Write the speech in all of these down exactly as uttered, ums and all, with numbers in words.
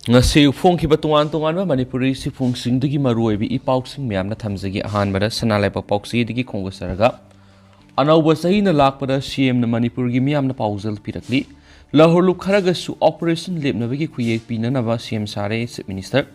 ꯉꯁꯤ ꯐꯣꯡꯈꯤꯕ ꯇꯣꯉꯥꯟ ꯇꯣꯉꯥꯟꯕ ꯃꯅꯤꯄꯨꯔꯤ ꯁꯤꯐꯨꯡꯁꯤꯡꯗꯒꯤ ꯃꯔꯨꯑꯣꯏꯕ ꯏ ꯄꯥꯎꯁꯤꯡ ꯃꯌꯥꯝꯅ ꯊꯝꯖꯒꯦ꯫ ꯑꯍꯥꯟꯕꯗ ꯁꯅꯥ ꯂꯩꯕꯥꯛ ꯄꯥꯎꯆꯦꯗꯒꯤ ꯈꯣꯡꯗꯣꯛꯆꯔꯒ, ꯑꯅꯧꯕ ꯆꯍꯤꯅ ꯂꯥꯛꯄꯗ ꯁꯤꯑꯦꯝꯅ ꯃꯅꯤꯄꯨꯔꯒꯤ ꯃꯤꯌꯥꯝꯅ ꯄꯥꯎꯖꯦꯜ ꯄꯤꯔꯛꯂꯤ꯫ ꯂꯧꯍꯧꯂꯨꯞ ꯈꯔꯒꯁꯨ ꯑꯣꯄꯔꯦꯁꯟ ꯂꯦꯞꯅꯕꯒꯤ ꯈꯨꯌꯦꯛ ꯄꯤꯅꯅꯕ ꯁꯤꯑꯦꯝ ꯁꯥꯔꯦ꯫ ꯆꯤꯐ ꯃꯤꯅꯤꯁꯇꯔ,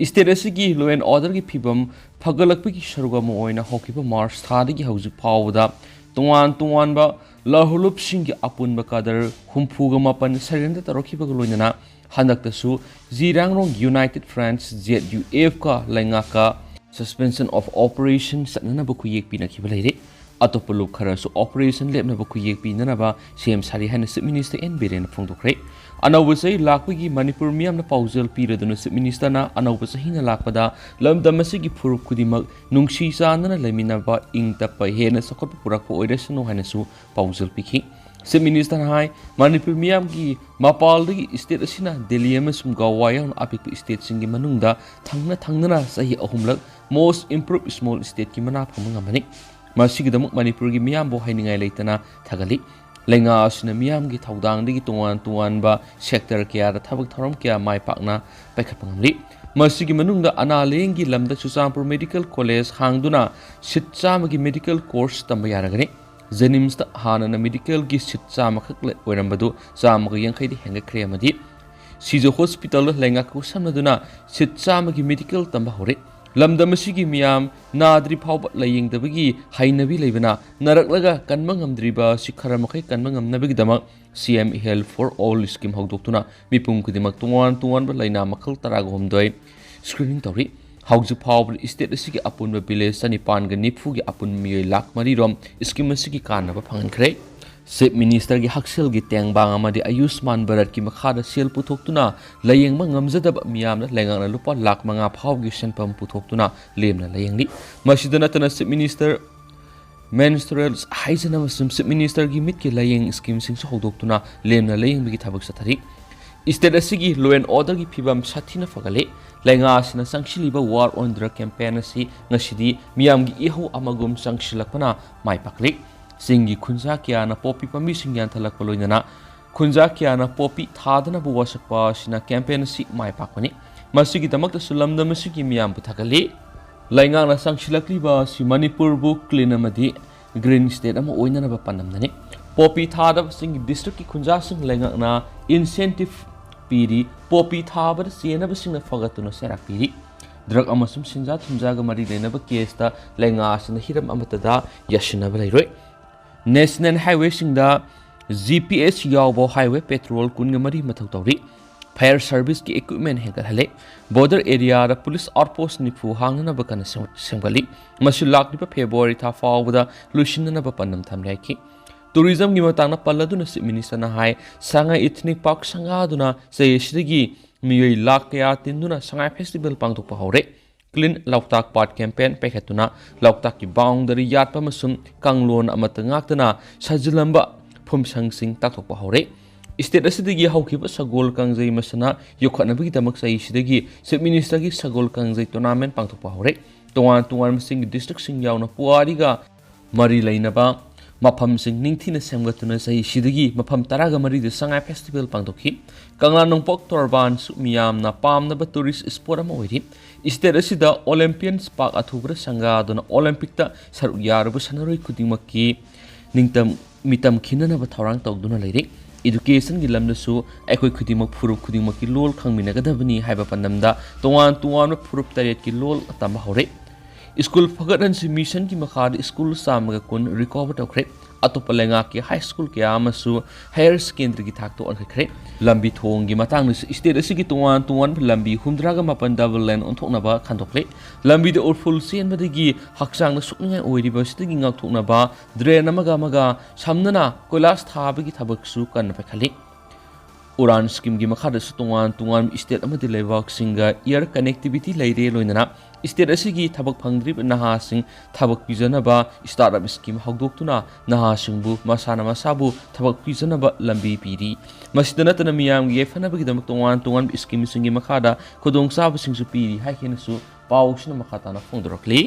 ꯁ꯭ꯇꯦꯠ ꯑꯁꯤꯒꯤ law and orderꯒꯤ ꯐꯤꯕꯝ ꯐꯒꯠꯂꯛꯄꯒꯤ ꯁꯔꯨꯛ ꯑꯃ ꯑꯣꯏꯅ ꯍꯧꯈꯤꯕ ꯃꯥꯔꯆ ꯊꯥꯗꯒꯤ ꯍꯧꯖꯤꯛ ꯐꯥꯎꯕꯗ ꯇꯣꯉꯥꯟ ꯇꯣꯉꯥꯟꯕ ꯂꯧꯍꯧꯂꯨꯞꯁꯤꯡꯒꯤ ꯑꯄꯨꯟꯕ ꯀꯥꯗꯔ ꯍꯨꯝꯐꯨꯒ ꯃꯥꯄꯟ surrender ꯇꯧꯔꯛꯈꯤꯕꯒ ꯂꯣꯏꯅꯅ ꯍꯟꯗꯛꯇꯁꯨ ꯖꯤꯔꯥꯡꯔꯣꯡ United Front, ZUF ꯀ ꯂꯩꯉꯥꯛꯀ suspension of operation ꯆꯠꯅꯅꯕ ꯈꯨꯌꯦꯛ ꯄꯤꯅꯈꯤꯕ ꯂꯩꯔꯦ꯫ ꯑꯇꯣꯞꯄ ꯂꯨꯞ ꯈꯔꯁꯨ ꯑꯣꯄꯔꯦꯁꯟ ꯂꯦꯞꯅꯕ ꯈꯨꯌꯦꯛ ꯄꯤꯅꯅꯕ ꯁꯦꯝ ꯁꯥꯔꯤ ꯍꯥꯏꯅ ꯆꯤꯐ ꯃꯤꯅꯤꯁꯇꯔ ꯑꯦꯟ ꯕꯤꯔꯦꯟꯅ ꯐꯣꯡꯗꯣꯛꯈ꯭ꯔꯦ꯫ ꯑꯅꯧꯕ ꯆꯍꯤ ꯂꯥꯛꯄꯒꯤ ꯃꯅꯤꯄꯨꯔ ꯃꯤꯌꯥꯝꯅ ꯄꯥꯎꯖꯦꯜ ꯄꯤꯔꯗꯨꯅ ꯆꯤꯐ ꯃꯤꯅꯤꯁꯇꯔꯅ ꯑꯅꯧꯕ ꯆꯍꯤꯅ ꯂꯥꯛꯄꯗ ꯂꯝꯗꯝ ꯑꯁꯤꯒꯤ ꯐꯨꯔꯨꯞ ꯈꯨꯗꯤꯡꯃꯛ ꯅꯨꯡꯁꯤ ꯆꯥꯟꯅꯅ ꯂꯩꯃꯤꯟꯅꯕ, ꯏꯪ ꯇꯞꯄ, ꯍꯦꯟꯅ ꯆꯥꯎꯈꯠꯄ ꯄꯨꯔꯛꯄ ꯑꯣꯏꯔꯁꯅꯨ ꯍꯥꯏꯅꯁꯨ ꯄꯥꯎꯖꯦꯜ ꯄꯤꯈꯤ꯫ ꯆꯤꯐ ꯃꯤꯅꯤꯁꯇꯔꯅ ꯍꯥꯏ, ꯃꯅꯤꯄꯨꯔ ꯃꯤꯌꯥꯝꯒꯤ ꯃꯄꯥꯜꯗꯒꯤ ꯁ꯭ꯇꯦꯠ ꯑꯁꯤꯅ ꯗꯦꯜꯂꯤ ꯑꯃꯁꯨꯡ ꯒꯋꯥ ꯌꯥꯎꯅ ꯑꯄꯤꯛꯄ ꯁ꯭ꯇꯦꯠꯁꯤꯡꯒꯤ ꯃꯅꯨꯡꯗ ꯊꯪꯅ ꯊꯪꯅꯅ ꯆꯍꯤ ꯑꯍꯨꯝꯂꯛ most improved small stateꯀꯤ ꯃꯅꯥ ꯐꯪꯕ ꯉꯝꯕꯅꯤ꯫ ꯃꯁꯤꯒꯤꯗꯃꯛ ꯃꯅꯤꯄꯨꯔꯒꯤ ꯃꯤꯌꯥꯝꯕꯨ ꯍꯥꯏꯅꯤꯡꯉꯥꯏ ꯂꯩꯇꯅ ꯊꯥꯒꯠꯂꯤ꯫ ꯂꯩꯉꯥꯛ ꯑꯁꯤꯅ ꯃꯤꯌꯥꯝꯒꯤ ꯊꯧꯗꯥꯡꯗꯒꯤ ꯇꯣꯉꯥꯟ ꯇꯣꯉꯥꯟꯕ ꯁꯦꯛꯇꯔ ꯀꯌꯥꯗ ꯊꯕꯛ ꯊꯧꯔꯝ ꯀꯌꯥ ꯃꯥꯏ ꯄꯥꯛꯅ ꯄꯥꯏꯈꯠꯄ ꯉꯝꯂꯤ꯫ ꯃꯁꯤꯒꯤ ꯃꯅꯨꯡꯗ ꯑꯅꯥ ꯂꯥꯌꯦꯡꯒꯤ ꯂꯝꯗ ꯆꯨꯔꯆꯥꯟꯄꯨꯔ ꯃꯦꯗꯤꯀꯦꯜ ꯀꯣꯂꯦꯖ ꯍꯥꯡꯗꯨꯅ ꯁꯤꯠ ꯆꯥꯝꯃꯒꯤ ꯃꯦꯗꯤꯀꯦꯜ ꯀꯣꯔꯁ ꯇꯝꯕ ꯌꯥꯔꯒꯅꯤ꯫ ꯖꯦꯅꯤꯝꯁꯇ ꯍꯥꯟꯅꯅ ꯃꯦꯗꯤꯀꯦꯜꯒꯤ ꯁꯤꯠ ꯆꯥꯝꯃꯈꯛ ꯂꯩ-, ꯑꯣꯏꯔꯝꯕꯗꯨ ꯆꯥꯝꯃꯒ ꯌꯥꯡꯈꯩꯗ ꯍꯦꯟꯒꯠꯈ꯭ꯔꯦ ꯑꯃꯗꯤ ꯁꯤꯖ ꯍꯣꯁꯄꯤꯇꯥꯜꯗ ꯂꯩꯉꯥꯛꯀ ꯈꯨꯠꯁꯝꯅꯗꯨꯅ ꯁꯤꯠ ꯆꯥꯝꯃꯒꯤ ꯃꯦꯗꯤꯀꯦꯜ ꯇꯝꯕ ꯍꯧꯔꯦ꯫ ꯂꯝꯗꯝ ꯑꯁꯤꯒꯤ ꯃꯤꯌꯥꯝ ꯅꯥꯗ꯭ꯔꯤ ꯐꯥꯎꯕ ꯂꯥꯌꯦꯡꯗꯕꯒꯤ ꯍꯩꯅꯕꯤ ꯂꯩꯕꯅ ꯅꯥꯔꯛꯂꯒ ꯀꯟꯕ ꯉꯝꯗ꯭ꯔꯤꯕ ꯑꯁꯤ ꯈꯔ ꯃꯈꯩ ꯀꯟꯕ ꯉꯝꯅꯕꯒꯤꯗꯃꯛ CM Health for All scheme ꯍꯧꯗꯣꯛꯇꯨꯅ ꯃꯤꯄꯨꯝ ꯈꯨꯗꯤꯡꯃꯛ ꯇꯣꯉꯥꯟ ꯇꯣꯉꯥꯟꯕ ꯂꯥꯏꯅꯥ ꯃꯈꯜ ꯇꯔꯥꯒ ꯍꯨꯝꯗꯣꯏ screening ꯇꯧꯔꯤ꯫ ꯍꯧꯖꯤꯛ ꯐꯥꯎꯕꯗ ꯁ꯭ꯇꯦꯠ ꯑꯁꯤꯒꯤ ꯑꯄꯨꯟꯕ ꯚꯤꯂꯦꯖ ꯆꯅꯤꯄꯥꯟꯒ ꯅꯤꯐꯨꯒꯤ ꯑꯄꯨꯟꯕ ꯃꯤꯑꯣꯏ ꯂꯥꯈ ꯃꯔꯤ ꯔꯣꯝ ꯁ꯭ꯀꯤꯝ ꯑꯁꯤꯒꯤ ꯀꯥꯟꯅꯕ ꯐꯪꯍꯟꯈ꯭ꯔꯦ꯫ ꯆꯤꯐ ꯃꯤꯅꯤꯁꯇꯔꯒꯤ ꯍꯛꯁꯦꯜꯒꯤ ꯇꯦꯡꯕꯥꯡ ꯑꯃꯗꯤ ꯑꯌꯨꯁꯃꯥꯟ ꯚꯥꯔꯠꯀꯤ ꯃꯈꯥꯗ ꯁꯦꯜ ꯄꯨꯊꯣꯛꯇꯨꯅ ꯂꯥꯌꯦꯡꯕ ꯉꯝꯖꯗꯕ ꯃꯤꯌꯥꯝꯅ ꯂꯩꯉꯥꯛꯅ ꯂꯨꯄꯥ ꯂꯥꯈ ꯃꯉꯥ ꯐꯥꯎꯕꯒꯤ ꯁꯦꯟꯐꯝ ꯄꯨꯊꯣꯛꯇꯨꯅ ꯂꯦꯝꯅ ꯂꯥꯌꯦꯡꯂꯤ꯫ ꯃꯁꯤꯗ ꯅꯠꯇꯅ ꯆꯤꯐ ꯃꯤꯅꯤꯁꯇꯔ menstrual hygiene ꯑꯃꯁꯨꯡ ꯆꯤꯐ ꯃꯤꯅꯤꯁꯇꯔꯒꯤ ꯃꯤꯠꯀꯤ ꯂꯥꯌꯦꯡ ꯁ꯭ꯀꯤꯝꯁꯤꯡꯁꯨ ꯍꯧꯗꯣꯛꯇꯨꯅ ꯂꯦꯝꯅ ꯂꯥꯌꯦꯡꯕꯒꯤ ꯊꯕꯛ ꯆꯠꯊꯔꯤ꯫ ꯁ꯭ꯇꯦꯠ ꯑꯁꯤꯒꯤ law and orderꯒꯤ ꯐꯤꯕꯝ ꯁꯥꯊꯤꯅ ꯐꯒꯠꯂꯦ꯫ ꯂꯩꯉꯥꯛ ꯑꯁꯤꯅ ꯆꯪꯁꯤꯜꯂꯤꯕ War on Drug campaign ꯑꯁꯤ ꯉꯁꯤꯗꯤ ꯃꯤꯌꯥꯝꯒꯤ ꯏꯍꯧ ꯑꯃꯒꯨꯝ ꯆꯪꯁꯤꯜꯂꯛꯄꯅ ꯃꯥꯏ ꯄꯥꯛꯂꯤ꯫ ꯆꯤꯡꯒꯤ ꯈꯨꯟꯖꯥ ꯀꯌꯥꯅ ꯄꯣꯄꯤ ꯄꯥꯝꯕꯤꯁꯤꯡ ꯌꯥꯟꯊꯠꯂꯛꯄ ꯂꯣꯏꯅꯅ ꯈꯨꯟꯖꯥ ꯀꯌꯥꯅ ꯄꯣꯄꯤ ꯊꯥꯗꯅꯕ ꯋꯥꯁꯛꯄ ꯑꯁꯤꯅ campaign ꯑꯁꯤ ꯃꯥꯏ ꯄꯥꯛꯄꯅꯤ꯫ ꯃꯁꯤꯒꯤꯗꯃꯛꯇꯁꯨ ꯂꯝꯗꯝ ꯑꯁꯤꯒꯤ ꯃꯤꯌꯥꯝꯕꯨ ꯊꯥꯒꯠꯂꯤ꯫ ꯂꯩꯉꯥꯛꯅ ꯆꯪꯁꯤꯜꯂꯛꯂꯤꯕ ꯑꯁꯤ ꯃꯅꯤꯄꯨꯔꯕꯨ clean ꯑꯃꯗꯤ green state ꯑꯃ ꯑꯣꯏꯅꯅꯕ ꯄꯥꯟꯗꯝꯗꯅꯤ꯫ ꯄꯣꯄꯤ ꯊꯥꯗꯕꯁꯤꯡꯒꯤ districtꯀꯤ ꯈꯨꯟꯖꯥꯁꯤꯡ ꯂꯩꯉꯥꯛꯅ incentive ꯄꯤꯔꯤ꯫ ꯄꯣꯄꯤ ꯊꯥꯕꯗ ꯆꯦꯟꯅꯕꯁꯤꯡꯅ ꯐꯒꯠꯇꯨꯅ ꯆꯩꯔꯥꯛ ꯄꯤꯔꯤ꯫ Drug ꯑꯃꯁꯨꯡ ꯁꯦꯟꯖꯥ ꯊꯨꯝꯖꯥꯒ ꯃꯔꯤ ꯂꯩꯅꯕ caseꯇ ꯂꯩꯉꯥꯛ ꯑꯁꯤꯅ ꯍꯤꯔꯝ ꯑꯃꯠꯇꯗ ꯌꯥꯁꯤꯟꯅꯕ ꯂꯩꯔꯣꯏ꯫ National highwayꯁꯤꯡꯗ G P S ꯌꯥꯎꯕ highway patrol ꯀꯨꯟꯒ ꯃꯔꯤ ꯃꯊꯧ ꯇꯧꯔꯤ꯫ Fire serviceꯀꯤ equipment ꯍꯦꯟꯒꯠꯍꯜꯂꯦ꯫ Border areaꯗ police outpost ꯅꯤꯐꯨ ꯍꯥꯡꯅꯅꯕ ꯀꯟꯅ ꯁꯦꯝ-, ꯁꯦꯝꯒꯠꯂꯤ꯫ ꯃꯁꯤ ꯂꯥꯛꯂꯤꯕ February ꯊꯥ ꯐꯥꯎꯕꯗ ꯂꯣꯏꯁꯤꯟꯅꯅꯕ ꯄꯥꯟꯗꯝ ꯊꯝꯂꯦ ꯍꯥꯏꯈꯤ꯫ Tourismꯒꯤ ꯃꯇꯥꯡꯗ ꯄꯜꯂꯗꯨꯅ Chief Ministerꯅ ꯍꯥꯏ, ꯁꯉꯥꯏ Ethnic Park ꯁꯪꯒꯥꯗꯨꯅ ꯆꯍꯤ ꯑꯁꯤꯗꯒꯤ ꯃꯤꯑꯣꯏ ꯂꯥꯈ ꯀꯌꯥ ꯇꯤꯟꯗꯨꯅ ꯁꯉꯥꯏ festival ꯄꯥꯡꯊꯣꯛꯄ ꯍꯧꯔꯦ꯫ Clean ꯂꯣꯛꯇꯥꯛ ꯄꯥꯠ campaign ꯄꯥꯏꯈꯠꯇꯨꯅ ꯂꯣꯛꯇꯥꯛꯀꯤ boundary ꯌꯥꯠꯄ ꯑꯃꯁꯨꯡ ꯀꯥꯡꯂꯣꯟ ꯑꯃꯠꯇ ꯉꯥꯛꯇꯅ ꯁꯥꯖꯤꯜꯂꯝꯕ ꯐꯨꯝꯁꯪꯁꯤꯡ ꯇꯥꯛꯊꯣꯛꯄ ꯍꯧꯔꯦ꯫ State ꯑꯁꯤꯗꯒꯤ ꯍꯧꯈꯤꯕ ꯁꯒꯣꯜ ꯀꯥꯡꯖꯩ ꯃꯁꯥꯟꯅ ꯌꯣꯛꯈꯠꯅꯕꯒꯤꯗꯃꯛ ꯆꯍꯤꯁꯤꯗꯒꯤ Chief Ministerꯒꯤ ꯁꯒꯣꯜ ꯀꯥꯡꯖꯩ tournament ꯄꯥꯡꯊꯣꯛꯄ ꯍꯧꯔꯦ꯫ ꯇꯣꯉꯥꯟ ꯇꯣꯉꯥꯟꯕꯁꯤꯡꯒꯤ districtꯁꯤꯡ ꯌꯥꯎꯅ ꯄꯨꯋꯥꯔꯤꯒ ꯃꯔꯤ ꯂꯩꯅꯕ ꯃꯐꯝꯁꯤꯡ ꯅꯤꯡꯊꯤꯅ ꯁꯦꯝꯒꯠꯇꯨꯅ ꯆꯍꯤꯁꯤꯗꯒꯤ ꯃꯐꯝ ꯇꯔꯥꯒ ꯃꯔꯤꯗ ꯁꯉꯥꯏ festival ꯄꯥꯡꯊꯣꯛꯈꯤ꯫ ꯀꯪꯂꯥ ꯅꯣꯡꯄꯣꯛ ꯇꯣꯔꯕꯥꯟꯁꯨ ꯃꯤꯌꯥꯝꯅ ꯄꯥꯝꯅꯕ tourist spot ꯑꯃ ꯑꯣꯏꯔꯤ꯫ State ꯑꯁꯤꯗ Olympians ꯄꯥꯛ ꯑꯊꯨꯕꯗ ꯁꯪꯒꯥꯗꯨꯅ Olympicꯇ ꯁꯔꯨꯛ ꯌꯥꯔꯨꯕ ꯁꯥꯟꯅꯔꯣꯏ ꯈꯨꯗꯤꯡꯃꯛꯀꯤ ꯅꯤꯡꯇꯝ ꯃꯤꯇꯝ ꯈꯤꯟꯅꯅꯕ ꯊꯧꯔꯥꯡ ꯇꯧꯗꯨꯅ ꯂꯩꯔꯤ꯫ Educationꯒꯤ ꯂꯝꯗꯁꯨ ꯑꯩꯈꯣꯏ ꯈꯨꯗꯤꯡꯃꯛ ꯐꯨꯔꯨꯞ ꯈꯨꯗꯤꯡꯃꯛꯀꯤ ꯂꯣꯜ ꯈꯪꯃꯤꯟꯅꯒꯗꯕꯅꯤ ꯍꯥꯏꯕ ꯄꯥꯟꯗꯝꯗ ꯇꯣꯉꯥꯟ ꯇꯣꯉꯥꯟꯕ ꯐꯨꯔꯨꯞ ꯇꯔꯦꯠꯀꯤ ꯂꯣꯜ ꯇꯝꯕ ꯍꯧꯔꯦ꯫ School ꯐꯒꯠꯍꯟꯁꯤ missionꯒꯤ ꯃꯈꯥꯗ school ꯆꯥꯝꯃꯒ ꯀꯨꯟ recover ꯇꯧꯈ꯭ꯔꯦ꯫ ꯑꯇꯣꯞꯄ ꯂꯩꯉꯥꯛꯀꯤ high school ꯀꯌꯥ ꯑꯃꯁꯨ higher secondaryꯒꯤ ꯊꯥꯛꯇ ꯑꯣꯟꯈꯠꯈ꯭ꯔꯦ꯫ ꯂꯝꯕꯤ ꯊꯣꯡꯒꯤ ꯃꯇꯥꯡꯗꯁꯨ state ꯑꯁꯤꯒꯤ ꯇꯣꯉꯥꯟ ꯇꯣꯉꯥꯟꯕ ꯂꯝꯕꯤ ꯍꯨꯝꯗ꯭ꯔꯥꯒ ꯃꯥꯄꯟ double lane ꯑꯣꯟꯊꯣꯛꯅꯕ ꯈꯟꯗꯣꯛꯂꯦ꯫ ꯂꯝꯕꯤꯗ ꯎꯐꯨꯜ ꯆꯦꯟꯕꯗꯒꯤ ꯍꯛꯆꯥꯡꯗ ꯁꯣꯛꯅꯤꯡꯉꯥꯏ ꯑꯣꯏꯔꯤꯕ ꯑꯁꯤꯗꯒꯤ ꯉꯥꯛꯊꯣꯛꯅꯕ drain ꯑꯃꯒ ꯑꯃꯒ ꯁꯝꯅꯅ ꯀꯣꯏꯂꯥꯁ ꯊꯥꯕꯒꯤ ꯊꯕꯛꯁꯨ ꯀꯟꯅ ꯄꯥꯏꯈꯠꯂꯤ꯫ ꯎꯔꯥꯟ schemeꯒꯤ ꯃꯈꯥꯗꯁꯨ ꯇꯣꯉꯥꯟ ꯇꯣꯉꯥꯟꯕ state ꯑꯃꯗꯤ ꯂꯩꯕꯥꯛꯁꯤꯡꯒ air connectivity ꯂꯩꯔꯦ, ꯂꯣꯏꯅꯅ state ꯑꯁꯤꯒꯤ ꯊꯕꯛ ꯐꯪꯗ꯭ꯔꯤꯕ ꯅꯍꯥꯁꯤꯡ ꯊꯕꯛ ꯄꯤꯖꯅꯕ startup scheme ꯍꯧꯗꯣꯛꯇꯨꯅ ꯅꯍꯥꯁꯤꯡꯕꯨ ꯃꯁꯥꯅ ꯃꯁꯥꯕꯨ ꯊꯕꯛ ꯄꯤꯖꯅꯕ ꯂꯝꯕꯤ ꯄꯤꯔꯤ꯫ ꯃꯁꯤꯗ ꯅꯠꯇꯅ ꯃꯤꯌꯥꯝꯒꯤ ꯌꯥꯏꯐꯅꯕꯒꯤꯗꯃꯛ ꯇꯣꯉꯥꯟ ꯇꯣꯉꯥꯟꯕ schemeꯁꯤꯡꯒꯤ ꯃꯈꯥꯗ ꯈꯨꯗꯣꯡꯆꯥꯕꯁꯤꯡꯁꯨ ꯄꯤꯔꯤ ꯍꯥꯏꯈꯤꯅꯁꯨ ꯄꯥꯎꯁꯤꯅ ꯃꯈꯥ ꯇꯥꯅ ꯐꯣꯡꯗꯣꯔꯛꯂꯤ꯫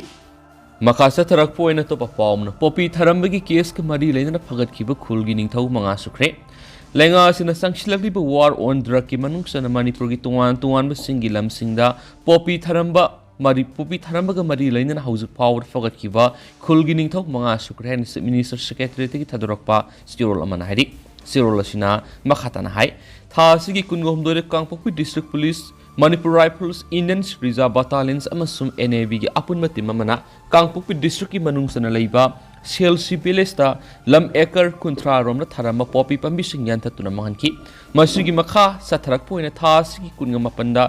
ꯃꯈꯥ ꯆꯠꯊꯔꯛꯄ ꯑꯣꯏꯅ ꯑꯇꯣꯞꯄ ꯄꯥꯎ ꯑꯃꯅ, ꯄꯣꯄꯤ ꯊꯥꯔꯝꯕꯒꯤ caseꯀ ꯃꯔꯤ ꯂꯩꯅꯅ ꯐꯒꯠꯈꯤꯕ ꯈꯨꯜꯒꯤ ꯅꯤꯡꯊꯧ ꯃꯉꯥ ꯁꯨꯈ꯭ꯔꯦ꯫ ꯂꯩꯉꯥꯛ ꯑꯁꯤꯅ ꯆꯪꯁꯤꯜꯂꯛꯂꯤꯕ war on drugꯀꯤ ꯃꯅꯨꯡ ꯆꯟꯅ ꯃꯅꯤꯄꯨꯔꯒꯤ ꯇꯣꯉꯥꯟ ꯇꯣꯉꯥꯟꯕꯁꯤꯡꯒꯤ ꯂꯝꯁꯤꯡꯗ ꯄꯣꯄꯤ ꯊꯥꯔꯝꯕ, ꯃꯔꯤ-, ꯄꯣꯄꯤ ꯊꯥꯔꯝꯕꯒ ꯃꯔꯤ ꯂꯩꯅꯅ ꯍꯧꯖꯤꯛ ꯐꯥꯎꯕꯗ ꯐꯒꯠꯈꯤꯕ ꯈꯨꯜꯒꯤ ꯅꯤꯡꯊꯧ ꯃꯉꯥ ꯁꯨꯈ꯭ꯔꯦ ꯍꯥꯏꯅ Chief Minister Secretariatꯇꯒꯤ ꯊꯥꯗꯣꯔꯛꯄ ꯆꯦꯔꯣꯜ ꯑꯃꯅ ꯍꯥꯏꯔꯤ꯫ ꯆꯦꯔꯣꯜ ꯑꯁꯤꯅ ꯃꯈꯥ ꯇꯥꯅ ꯍꯥꯏ, ꯊꯥ ꯑꯁꯤꯒꯤ ꯀꯨꯟꯒ ꯍꯨꯝꯗꯣꯏꯗ ꯀꯥꯡꯄꯣꯛꯄꯤ District Police, Manipur Rifles, Indian Reserve Battalions ꯑꯃꯁꯨꯡ NAVꯒꯤ ꯑꯄꯨꯟꯕ team ꯑꯃꯅ ꯀꯥꯡꯄꯣꯛꯄꯤ districtꯀꯤ ꯃꯅꯨꯡ ꯆꯟꯅ ꯂꯩꯕ ꯁꯦꯜꯁꯤ villageꯇ ꯂꯝ acre ꯀꯨꯟꯊ꯭ꯔꯥ ꯔꯣꯝꯗ ꯊꯥꯔꯝꯕ ꯄꯣꯄꯤ ꯄꯥꯝꯕꯤꯁꯤꯡ ꯌꯥꯟꯊꯠꯇꯨꯅ ꯃꯥꯡꯍꯟꯈꯤ꯫ ꯃꯁꯤꯒꯤ ꯃꯈꯥ ꯆꯠꯊꯔꯛꯄ ꯑꯣꯏꯅ ꯊꯥ ꯑꯁꯤꯒꯤ ꯀꯨꯟꯒ ꯃꯥꯄꯟꯗ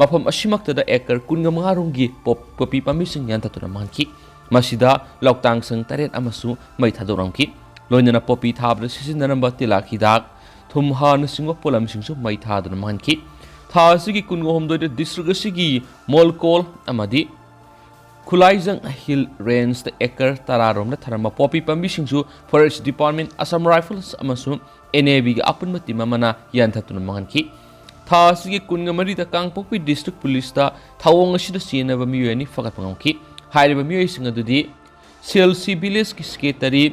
ꯃꯐꯝ ꯑꯁꯤꯃꯛꯇꯗ acre ꯀꯨꯟꯒ ꯃꯉꯥ ꯔꯣꯝꯒꯤ ꯄꯣꯞ-, ꯄꯣꯄꯤ ꯄꯥꯝꯕꯤꯁꯤꯡ ꯌꯥꯟꯊꯠꯇꯨꯅ ꯃꯥꯡꯍꯟꯈꯤ꯫ ꯃꯁꯤꯗ ꯂꯧꯇꯥꯡ ꯁꯪ ꯇꯔꯦꯠ ꯑꯃꯁꯨ ꯃꯩ ꯊꯥꯗꯣꯛꯂꯝꯈꯤ꯫ ꯂꯣꯏꯅꯅ ꯄꯣꯄꯤ ꯊꯥꯕꯗ ꯁꯤꯖꯤꯟꯅꯔꯝꯕ ꯇꯤꯜꯍꯥꯛ ꯍꯤꯗꯥꯛ, ꯊꯨꯝ, ꯍꯥꯔꯅꯆꯤꯡꯕ ꯄꯣꯠꯂꯝꯁꯤꯡꯁꯨ ꯃꯩ ꯊꯥꯗꯨꯅ ꯃꯥꯡꯍꯟꯈꯤ꯫ ꯊꯥ ꯑꯁꯤꯒꯤ ꯀꯨꯟꯒ ꯍꯨꯝꯗꯣꯏꯗ district ꯑꯁꯤꯒꯤ ꯃꯣꯜꯀꯣꯜ ꯑꯃꯗꯤ ꯈꯨꯂꯥꯏꯖꯪ Hill Rangeꯇ acre ꯇꯔꯥ ꯔꯣꯝꯗ ꯊꯥꯔꯝꯕ poppy ꯄꯥꯝꯕꯤꯁꯤꯡꯁꯨ Forest Department, Assam Rifles ꯑꯃꯁꯨꯡ NAVꯒꯤ ꯑꯄꯨꯟꯕ team ꯑꯃꯅ ꯌꯥꯟꯊꯠꯇꯨꯅ ꯃꯥꯡꯍꯟꯈꯤ꯫ ꯊꯥ ꯑꯁꯤꯒꯤ ꯀꯨꯟꯒ ꯃꯔꯤꯗ ꯀꯥꯡꯄꯣꯛꯄꯤ District Policeꯇ ꯊꯧꯑꯣꯡ ꯑꯁꯤꯗ ꯆꯦꯟꯅꯕ ꯃꯤꯑꯣꯏ ꯑꯅꯤ ꯐꯒꯠꯄ ꯉꯝꯈꯤ꯫ ꯍꯥꯏꯔꯤꯕ ꯃꯤꯑꯣꯏꯁꯤꯡ ꯑꯗꯨꯗꯤ ꯁꯦꯜꯁꯤ villageꯀꯤ secretary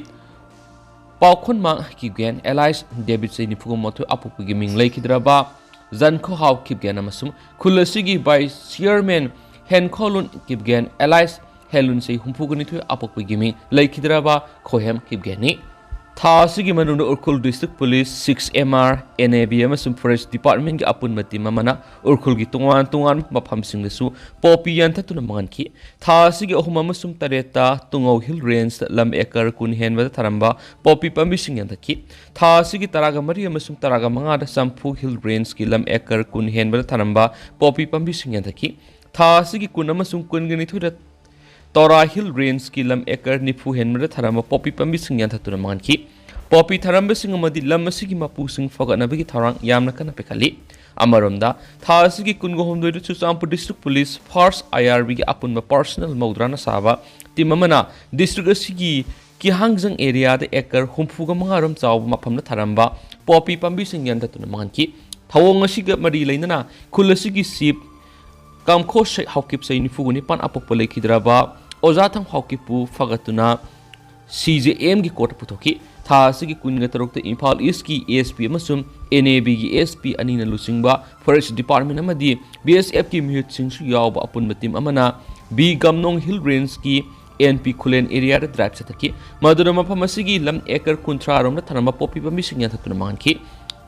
ꯄꯥꯎꯈꯣꯟꯃꯥꯡ ꯀꯤꯞꯒꯦꯟ, alias David, ꯆꯍꯤ ꯅꯤꯐꯨꯒ ꯃꯥꯊꯣꯏ, ꯑꯄꯣꯛꯄꯒꯤ ꯃꯤꯡ ꯂꯩꯈꯤꯗ꯭ꯔꯕ ꯖꯟꯈꯣꯍꯥꯎ ꯀꯤꯞꯒꯦꯟ ꯑꯃꯁꯨꯡ ꯈꯨꯜ ꯑꯁꯤꯒꯤ vice chairman ꯍꯦꯟꯈꯣꯂꯨꯟ ꯀꯤꯞꯒꯦꯟ, alias ꯍꯦꯂꯨꯟ, ꯆꯍꯤ ꯍꯨꯝꯐꯨꯒ ꯅꯤꯊꯣꯏ, ꯑꯄꯣꯛꯄꯒꯤ ꯃꯤꯡ ꯂꯩꯈꯤꯗ꯭ꯔꯕ ꯈꯣꯏꯍꯦꯝ ꯀꯤꯞꯒꯦꯟꯅꯤ꯫ ꯊꯥ ꯑꯁꯤꯒꯤ ꯃꯅꯨꯡꯗ Ukhrul District Police, six M R, NAV ꯑꯃꯁꯨꯡ Forest Departmentꯀꯤ ꯑꯄꯨꯟꯕ team ꯑꯃꯅ ꯎꯔꯈꯨꯜꯒꯤ ꯇꯣꯉꯥꯟ ꯇꯣꯉꯥꯟꯕ ꯃꯐꯝꯁꯤꯡꯗꯁꯨ ꯄꯣꯄꯤ ꯌꯥꯟꯊꯠꯇꯨꯅ ꯃꯥꯡꯍꯟꯈꯤ꯫ ꯊꯥ ꯑꯁꯤꯒꯤ ꯑꯍꯨꯝ ꯑꯃꯁꯨꯡ ꯇꯔꯦꯠꯇ ꯇꯨꯡꯉꯧ Hill Rangeꯇ ꯂꯝ acre ꯀꯨꯟ ꯍꯦꯟꯕꯗ ꯊꯥꯔꯝꯕ ꯄꯣꯄꯤ ꯄꯥꯝꯕꯤꯁꯤꯡ ꯌꯥꯟꯊꯠꯈꯤ꯫ ꯊꯥ ꯑꯁꯤꯒꯤ ꯇꯔꯥꯒ ꯃꯔꯤ ꯑꯃꯁꯨꯡ ꯇꯔꯥꯒ ꯃꯉꯥꯗ ꯆꯝꯐꯨ Hill Rangeꯀꯤ ꯂꯝ acre ꯀꯨꯟ ꯍꯦꯟꯕꯗ ꯊꯥꯔꯝꯕ ꯄꯣꯄꯤ ꯄꯥꯝꯕꯤꯁꯤꯡ ꯌꯥꯟꯊꯠꯈꯤ꯫ ꯊꯥ ꯑꯁꯤꯒꯤ ꯀꯨꯟ ꯑꯃꯁꯨꯡ ꯀꯨꯟꯒ ꯅꯤꯊꯣꯏꯗ ꯇꯣꯔꯥ Hill Rangeꯀꯤ ꯂꯝ acre ꯅꯤꯐꯨ ꯍꯦꯟꯕꯗ ꯊꯥꯔꯝꯕ ꯄꯣꯄꯤ ꯄꯥꯝꯕꯤꯁꯤꯡ ꯌꯥꯟꯊꯠꯇꯨꯅ ꯃꯥꯡꯍꯟꯈꯤ꯫ ꯄꯣꯄꯤ ꯊꯥꯔꯝꯕꯁꯤꯡ ꯑꯃꯗꯤ ꯂꯝ ꯑꯁꯤꯒꯤ ꯃꯄꯨꯁꯤꯡ ꯐꯒꯠꯅꯕꯒꯤ ꯊꯧꯔꯥꯡ ꯌꯥꯝꯅ ꯀꯟꯅ ꯄꯥꯏꯈꯠꯂꯤ꯫ ꯑꯃꯔꯣꯝꯗ, ꯊꯥ ꯑꯁꯤꯒꯤ ꯀꯨꯟꯒ ꯍꯨꯝꯗꯣꯏꯗ ꯆꯨꯔꯆꯥꯟꯄꯨꯔ District Police First IRBꯒꯤ ꯑꯄꯨꯟꯕ personnel ꯃꯧꯗ꯭ꯔꯥꯅ ꯁꯥꯕ team ꯑꯃꯅ district ꯑꯁꯤꯒꯤ ꯀꯤꯍꯥꯡꯖꯪ areaꯗ acre ꯍꯨꯝꯐꯨꯒ ꯃꯉꯥ ꯔꯣꯝ ꯆꯥꯎꯕ ꯃꯐꯝꯗ ꯊꯥꯔꯝꯕ ꯄꯣꯄꯤ ꯄꯥꯝꯕꯤꯁꯤꯡ ꯌꯥꯟꯊꯠꯇꯨꯅ ꯃꯥꯡꯍꯟꯈꯤ꯫ ꯊꯧꯑꯣꯡ ꯑꯁꯤꯒ ꯃꯔꯤ ꯂꯩꯅꯅ ꯈꯨꯜ ꯑꯁꯤꯒꯤ chief ꯀꯥꯝꯈꯣ ꯁꯦ-, ꯍꯥꯎꯀꯤꯞ, ꯆꯍꯤ ꯅꯤꯐꯨꯒ ꯅꯤꯄꯥꯟ, ꯑꯄꯣꯛꯄ ꯂꯩꯈꯤꯗ꯭ꯔꯕ ꯑꯣꯖꯥ ꯊꯪ ꯍꯥꯎꯀꯤꯞꯄꯨ ꯐꯒꯠꯇꯨꯅ CJMꯒꯤ courtꯇ ꯄꯨꯊꯣꯛꯈꯤ꯫ ꯊꯥ ꯑꯁꯤꯒꯤ ꯀꯨꯟꯒ ꯇꯔꯨꯛꯇ ꯏꯝꯐꯥꯜ ꯏꯁꯀꯤ ꯑꯦꯁ ꯄꯤ ꯑꯃꯁꯨꯡ ꯑꯦꯟ ꯑꯦ ꯕꯤꯒꯤ ꯑꯦꯁ ꯄꯤ ꯑꯅꯤꯅ ꯂꯨꯆꯤꯡꯕ ꯐꯣꯔꯦꯁ ꯗꯤꯄꯥꯔꯠꯃꯦꯟ ꯑꯃꯗꯤ ꯕꯤ ꯑꯦꯁ ꯑꯦꯐꯀꯤ ꯃꯤꯍꯨꯠꯁꯤꯡꯁꯨ ꯌꯥꯎꯕ ꯑꯄꯨꯟꯕ ꯇꯤꯝ ꯑꯃꯅ ꯕꯤ ꯒꯝꯅꯣꯡ ꯍꯤꯜ ꯔꯦꯟꯖꯀꯤ ꯑꯦꯟ ꯄꯤ ꯈꯨꯂꯦꯟ ꯑꯦꯔꯤꯌꯥꯗ ꯗ꯭ꯔꯥꯏꯚ ꯆꯠꯊꯈꯤ꯫ ꯃꯗꯨꯅ ꯃꯐꯝ ꯑꯁꯤꯒꯤ ꯂꯝ ꯑꯦꯀꯔ ꯀꯨꯟꯊ꯭ꯔꯥ ꯔꯣꯝꯗ ꯊꯥꯔꯝꯕ ꯄꯣꯄꯤ ꯄꯥꯝꯕꯤꯁꯤꯡ ꯌꯥꯟꯊꯠꯇꯨꯅ ꯃꯥꯡꯍꯟꯈꯤ꯫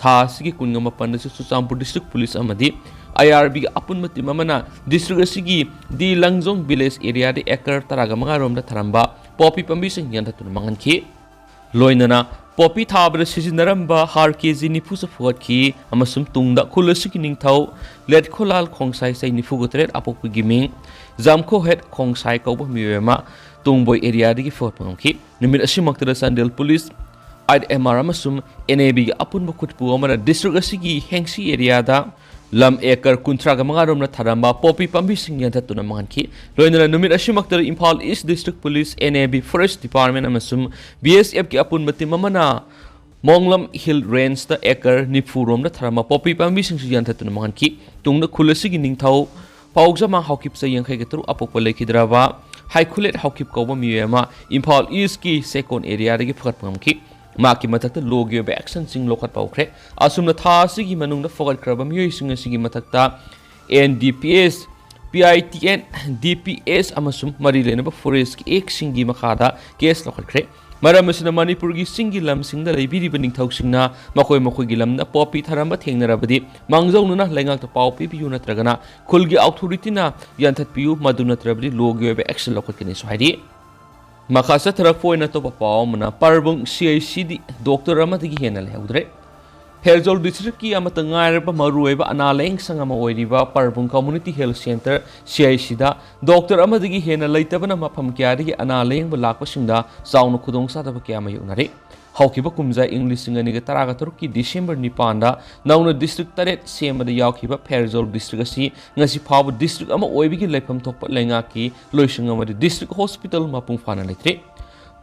ꯊꯥ ꯑꯁꯤꯒꯤ ꯀꯨꯟꯒ ꯃꯥꯄꯟꯗꯁꯨ ꯆꯨꯔꯆꯥꯟꯄꯨꯔ ꯗꯤꯁꯇ꯭ꯔꯤꯛ ꯄꯨꯂꯤꯁ ꯑꯃꯗꯤ ꯑꯥꯏ ꯑꯥꯔ ꯕꯤꯒꯤ ꯑꯄꯨꯟꯕ ꯇꯤꯝ ꯑꯃꯅ ꯗꯤꯁꯇ꯭ꯔꯤꯛ ꯑꯁꯤꯒꯤ ꯗꯤ ꯂꯪꯖꯣꯡ ꯚꯤꯂꯦꯖ ꯑꯦꯔꯤꯌꯥꯗ ꯑꯦꯀꯔ ꯇꯔꯥꯒ ꯃꯉꯥ ꯔꯣꯝꯗ ꯊꯥꯔꯝꯕ ꯄꯣꯄꯤ ꯄꯥꯝꯕꯤꯁꯤꯡ ꯌꯥꯟꯊꯠꯇꯨꯅ ꯃꯥꯡꯍꯟꯈꯤ꯫ ꯂꯣꯏꯅꯅ ꯄꯣꯄꯤ ꯊꯥꯕꯗ ꯁꯤꯖꯤꯟꯅꯔꯝꯕ ꯍꯥꯔ ꯀꯦ ꯖꯤ ꯅꯤꯐꯨꯁꯨ ꯐꯨꯒꯠꯈꯤ ꯑꯃꯁꯨꯡ ꯇꯨꯡꯗ ꯈꯨꯜ ꯑꯁꯤꯒꯤ ꯅꯤꯡꯊꯧ ꯂꯦꯠꯈꯣꯂꯥꯜ ꯈꯣꯡꯁꯥꯏ ꯆꯍꯤ ꯅꯤꯐꯨꯒ ꯇꯔꯦꯠ ꯑꯄꯣꯛꯄꯒꯤ ꯃꯤꯡ ꯖꯥꯝꯈꯣꯍꯦꯠ ꯈꯣꯡꯁꯥꯏ ꯀꯧꯕ ꯃꯤꯑꯣꯏ ꯑꯃ ꯇꯣꯡꯕꯣꯏ ꯑꯦꯔꯤꯌꯥꯗꯒꯤ ꯐꯨꯒꯠꯄ ꯉꯝꯈꯤ꯫ ꯅꯨꯃꯤꯠ ꯑꯁꯤꯃꯛꯇꯗ Chandel police, eight M R ꯑꯃꯁꯨꯡ ꯑꯦꯟ ꯑꯦ ꯕꯤꯒꯤ ꯑꯄꯨꯟꯕ ꯈꯨꯠꯄꯨ ꯑꯃꯅ ꯗꯤꯁꯇ꯭ꯔꯤꯛ ꯑꯁꯤꯒꯤ ꯍꯦꯡꯁꯤ ꯑꯦꯔꯤꯌꯥꯗ ꯂꯝ ꯑꯦꯀꯔ ꯀꯨꯟꯊ꯭ꯔꯥꯒ ꯃꯉꯥ ꯔꯣꯝꯅ ꯊꯥꯔꯝꯕ ꯄꯣꯄꯤ ꯄꯥꯝꯕꯤꯁꯤꯡ ꯌꯥꯟꯊꯠꯇꯨꯅ ꯃꯥꯡꯍꯟꯈꯤ꯫ ꯂꯣꯏꯅꯅ ꯅꯨꯃꯤꯠ ꯑꯁꯤꯃꯛꯇꯗ Imphal east district police, N A B forest department ꯑꯃꯁꯨꯡ ꯕꯤ ꯑꯦꯁ ꯑꯦꯐꯀꯤ ꯑꯄꯨꯟꯕ ꯇꯤꯝ ꯑꯃꯅ ꯃꯣꯡꯂꯝ ꯍꯤꯜ ꯔꯦꯟꯖꯇ ꯑꯦꯀꯔ ꯅꯤꯐꯨ ꯔꯣꯝꯗ ꯊꯥꯔꯝꯕ ꯄꯣꯄꯤ ꯄꯥꯝꯕꯤꯁꯤꯡꯁꯨ ꯌꯥꯟꯊꯠꯇꯨꯅ ꯃꯥꯡꯍꯟꯈꯤ꯫ ꯇꯨꯡꯗ ꯈꯨꯜ ꯑꯁꯤꯒꯤ ꯅꯤꯡꯊꯧ ꯄꯥꯎꯖꯃꯥ ꯍꯥꯎꯀꯤꯞ ꯆꯍꯤ ꯌꯥꯡꯈꯩꯒ ꯇꯔꯨꯛ ꯑꯄꯣꯛꯄ ꯂꯩꯈꯤꯗ꯭ꯔꯕ ꯍꯥꯏꯈꯨꯂꯦꯠ ꯍꯥꯎꯀꯤꯞ ꯀꯧꯕ ꯃꯤꯑꯣꯏ ꯑꯃ ꯏꯝꯐꯥꯜ ꯏꯁꯀꯤ ꯆꯦꯛꯀꯣꯟ ꯑꯦꯔꯤꯌꯥꯗꯒꯤ ꯐꯨꯒꯠꯄ ꯉꯝꯈꯤ꯫ ꯃꯍꯥꯛꯀꯤ ꯃꯊꯛꯇ ꯂꯣꯒꯤ ꯑꯣꯏꯕ ꯑꯦꯛꯁꯟꯁꯤꯡ ꯂꯧꯈꯠꯄ ꯍꯧꯈ꯭ꯔꯦ꯫ ꯑꯁꯨꯝꯅ ꯊꯥ ꯑꯁꯤꯒꯤ ꯃꯅꯨꯡꯗ ꯐꯨꯒꯠꯈ꯭ꯔꯕ ꯃꯤꯑꯣꯏꯁꯤꯡ ꯑꯁꯤꯒꯤ ꯃꯊꯛꯇ N D P S, P I T N, D P S ꯑꯃꯁꯨꯡ ꯃꯔꯤ ꯂꯩꯅꯕ ꯐꯣꯔꯦꯁ꯭ꯠꯀꯤ ꯑꯦꯛꯁꯤꯡꯒꯤ ꯃꯈꯥꯗ ꯀꯦꯁ ꯂꯧꯈꯠꯈ꯭ꯔꯦ꯫ ꯃꯔꯝ ꯑꯁꯤꯅ ꯃꯅꯤꯄꯨꯔꯒꯤ ꯆꯤꯡꯒꯤ ꯂꯝꯁꯤꯡꯗ ꯂꯩꯕꯤꯔꯤꯕ ꯅꯤꯡꯊꯧꯁꯤꯡꯅ ꯃꯈꯣꯏ ꯃꯈꯣꯏꯒꯤ ꯂꯝꯗ ꯄꯣꯄꯤ ꯊꯥꯔꯝꯕ ꯊꯦꯡꯅꯔꯕꯗꯤ ꯃꯥꯡꯖꯧꯅꯅ ꯂꯩꯉꯥꯛꯇ ꯄꯥꯎ ꯄꯤꯕꯤꯌꯨ ꯅꯠꯇ꯭ꯔꯒꯅ ꯈꯨꯜꯒꯤ ꯑꯣꯊꯣꯔꯤꯇꯤꯅ ꯌꯥꯟꯊꯠꯄꯤꯌꯨ, ꯃꯗꯨ ꯅꯠꯇ꯭ꯔꯕꯗꯤ ꯂꯣꯒꯤ ꯑꯣꯏꯕ ꯑꯦꯛꯁꯟ ꯂꯧꯈꯠꯀꯅꯤꯁꯨ ꯍꯥꯏꯔꯤ꯫ ꯃꯈꯥ ꯆꯠꯊꯔꯛꯄ ꯑꯣꯏꯅ ꯑꯇꯣꯞꯄ ꯄꯥꯎ ꯑꯃꯅ, ꯄꯔꯕꯨꯡ ꯁꯤ ꯑꯥꯏ ꯁꯤꯗꯤ ꯗꯣꯛꯇꯔ ꯑꯃꯗꯒꯤ ꯍꯦꯟꯅ ꯂꯩꯍꯧꯗ꯭ꯔꯦ꯫ ꯐꯦꯔꯖꯣꯜ ꯗꯤꯁꯇ꯭ꯔꯤꯛꯀꯤ ꯑꯃꯠꯇ ꯉꯥꯏꯔꯕ ꯃꯔꯨꯑꯣꯏꯕ ꯑꯅꯥ ꯂꯥꯌꯦꯡ ꯁꯪ ꯑꯃ ꯑꯣꯏꯔꯤꯕ ꯄꯔꯕꯨꯡ community health centre, C I ꯁꯤꯗ, ꯗꯣꯛꯇꯔ ꯑꯃꯗꯒꯤ ꯍꯦꯟꯅ ꯂꯩꯇꯕꯅ ꯃꯐꯝ ꯀꯌꯥꯗꯒꯤ ꯑꯅꯥ ꯂꯥꯌꯦꯡꯕ ꯂꯥꯛꯄꯁꯤꯡꯗ ꯆꯥꯎꯅ ꯈꯨꯗꯣꯡꯆꯥꯗꯕ ꯀꯌꯥ ꯃꯥꯌꯣꯛꯅꯔꯤ꯫ ꯍꯧꯈꯤꯕ ꯀꯨꯝꯖꯥ ꯏꯪ ꯂꯤꯁꯤꯡ ꯑꯅꯤꯒ ꯇꯔꯥꯒ ꯇꯔꯨꯛꯀꯤ ꯗꯤꯁꯦꯝꯕꯔ ꯅꯤꯄꯥꯟꯗ ꯅꯧꯅ ꯗꯤꯁꯇ꯭ꯔꯤꯛ ꯇꯔꯦꯠ ꯁꯦꯝꯕꯗ ꯌꯥꯎꯈꯤꯕ ꯐꯦꯔꯖꯣꯜ ꯗꯤꯁꯇ꯭ꯔꯤꯛ ꯑꯁꯤ ꯉꯁꯤ ꯐꯥꯎꯕ ꯗꯤꯁꯇ꯭ꯔꯤꯛ ꯑꯃ ꯑꯣꯏꯕꯒꯤ ꯂꯩꯐꯝ ꯊꯣꯛꯄ ꯂꯩꯉꯥꯛꯀꯤ ꯂꯣꯏꯁꯪ ꯑꯃꯗꯤ ꯗꯤꯁꯇ꯭ꯔꯤꯛ ꯍꯣꯁꯄꯤꯇꯥꯜ ꯃꯄꯨꯡ ꯐꯥꯅ ꯂꯩꯇ꯭ꯔꯤ꯫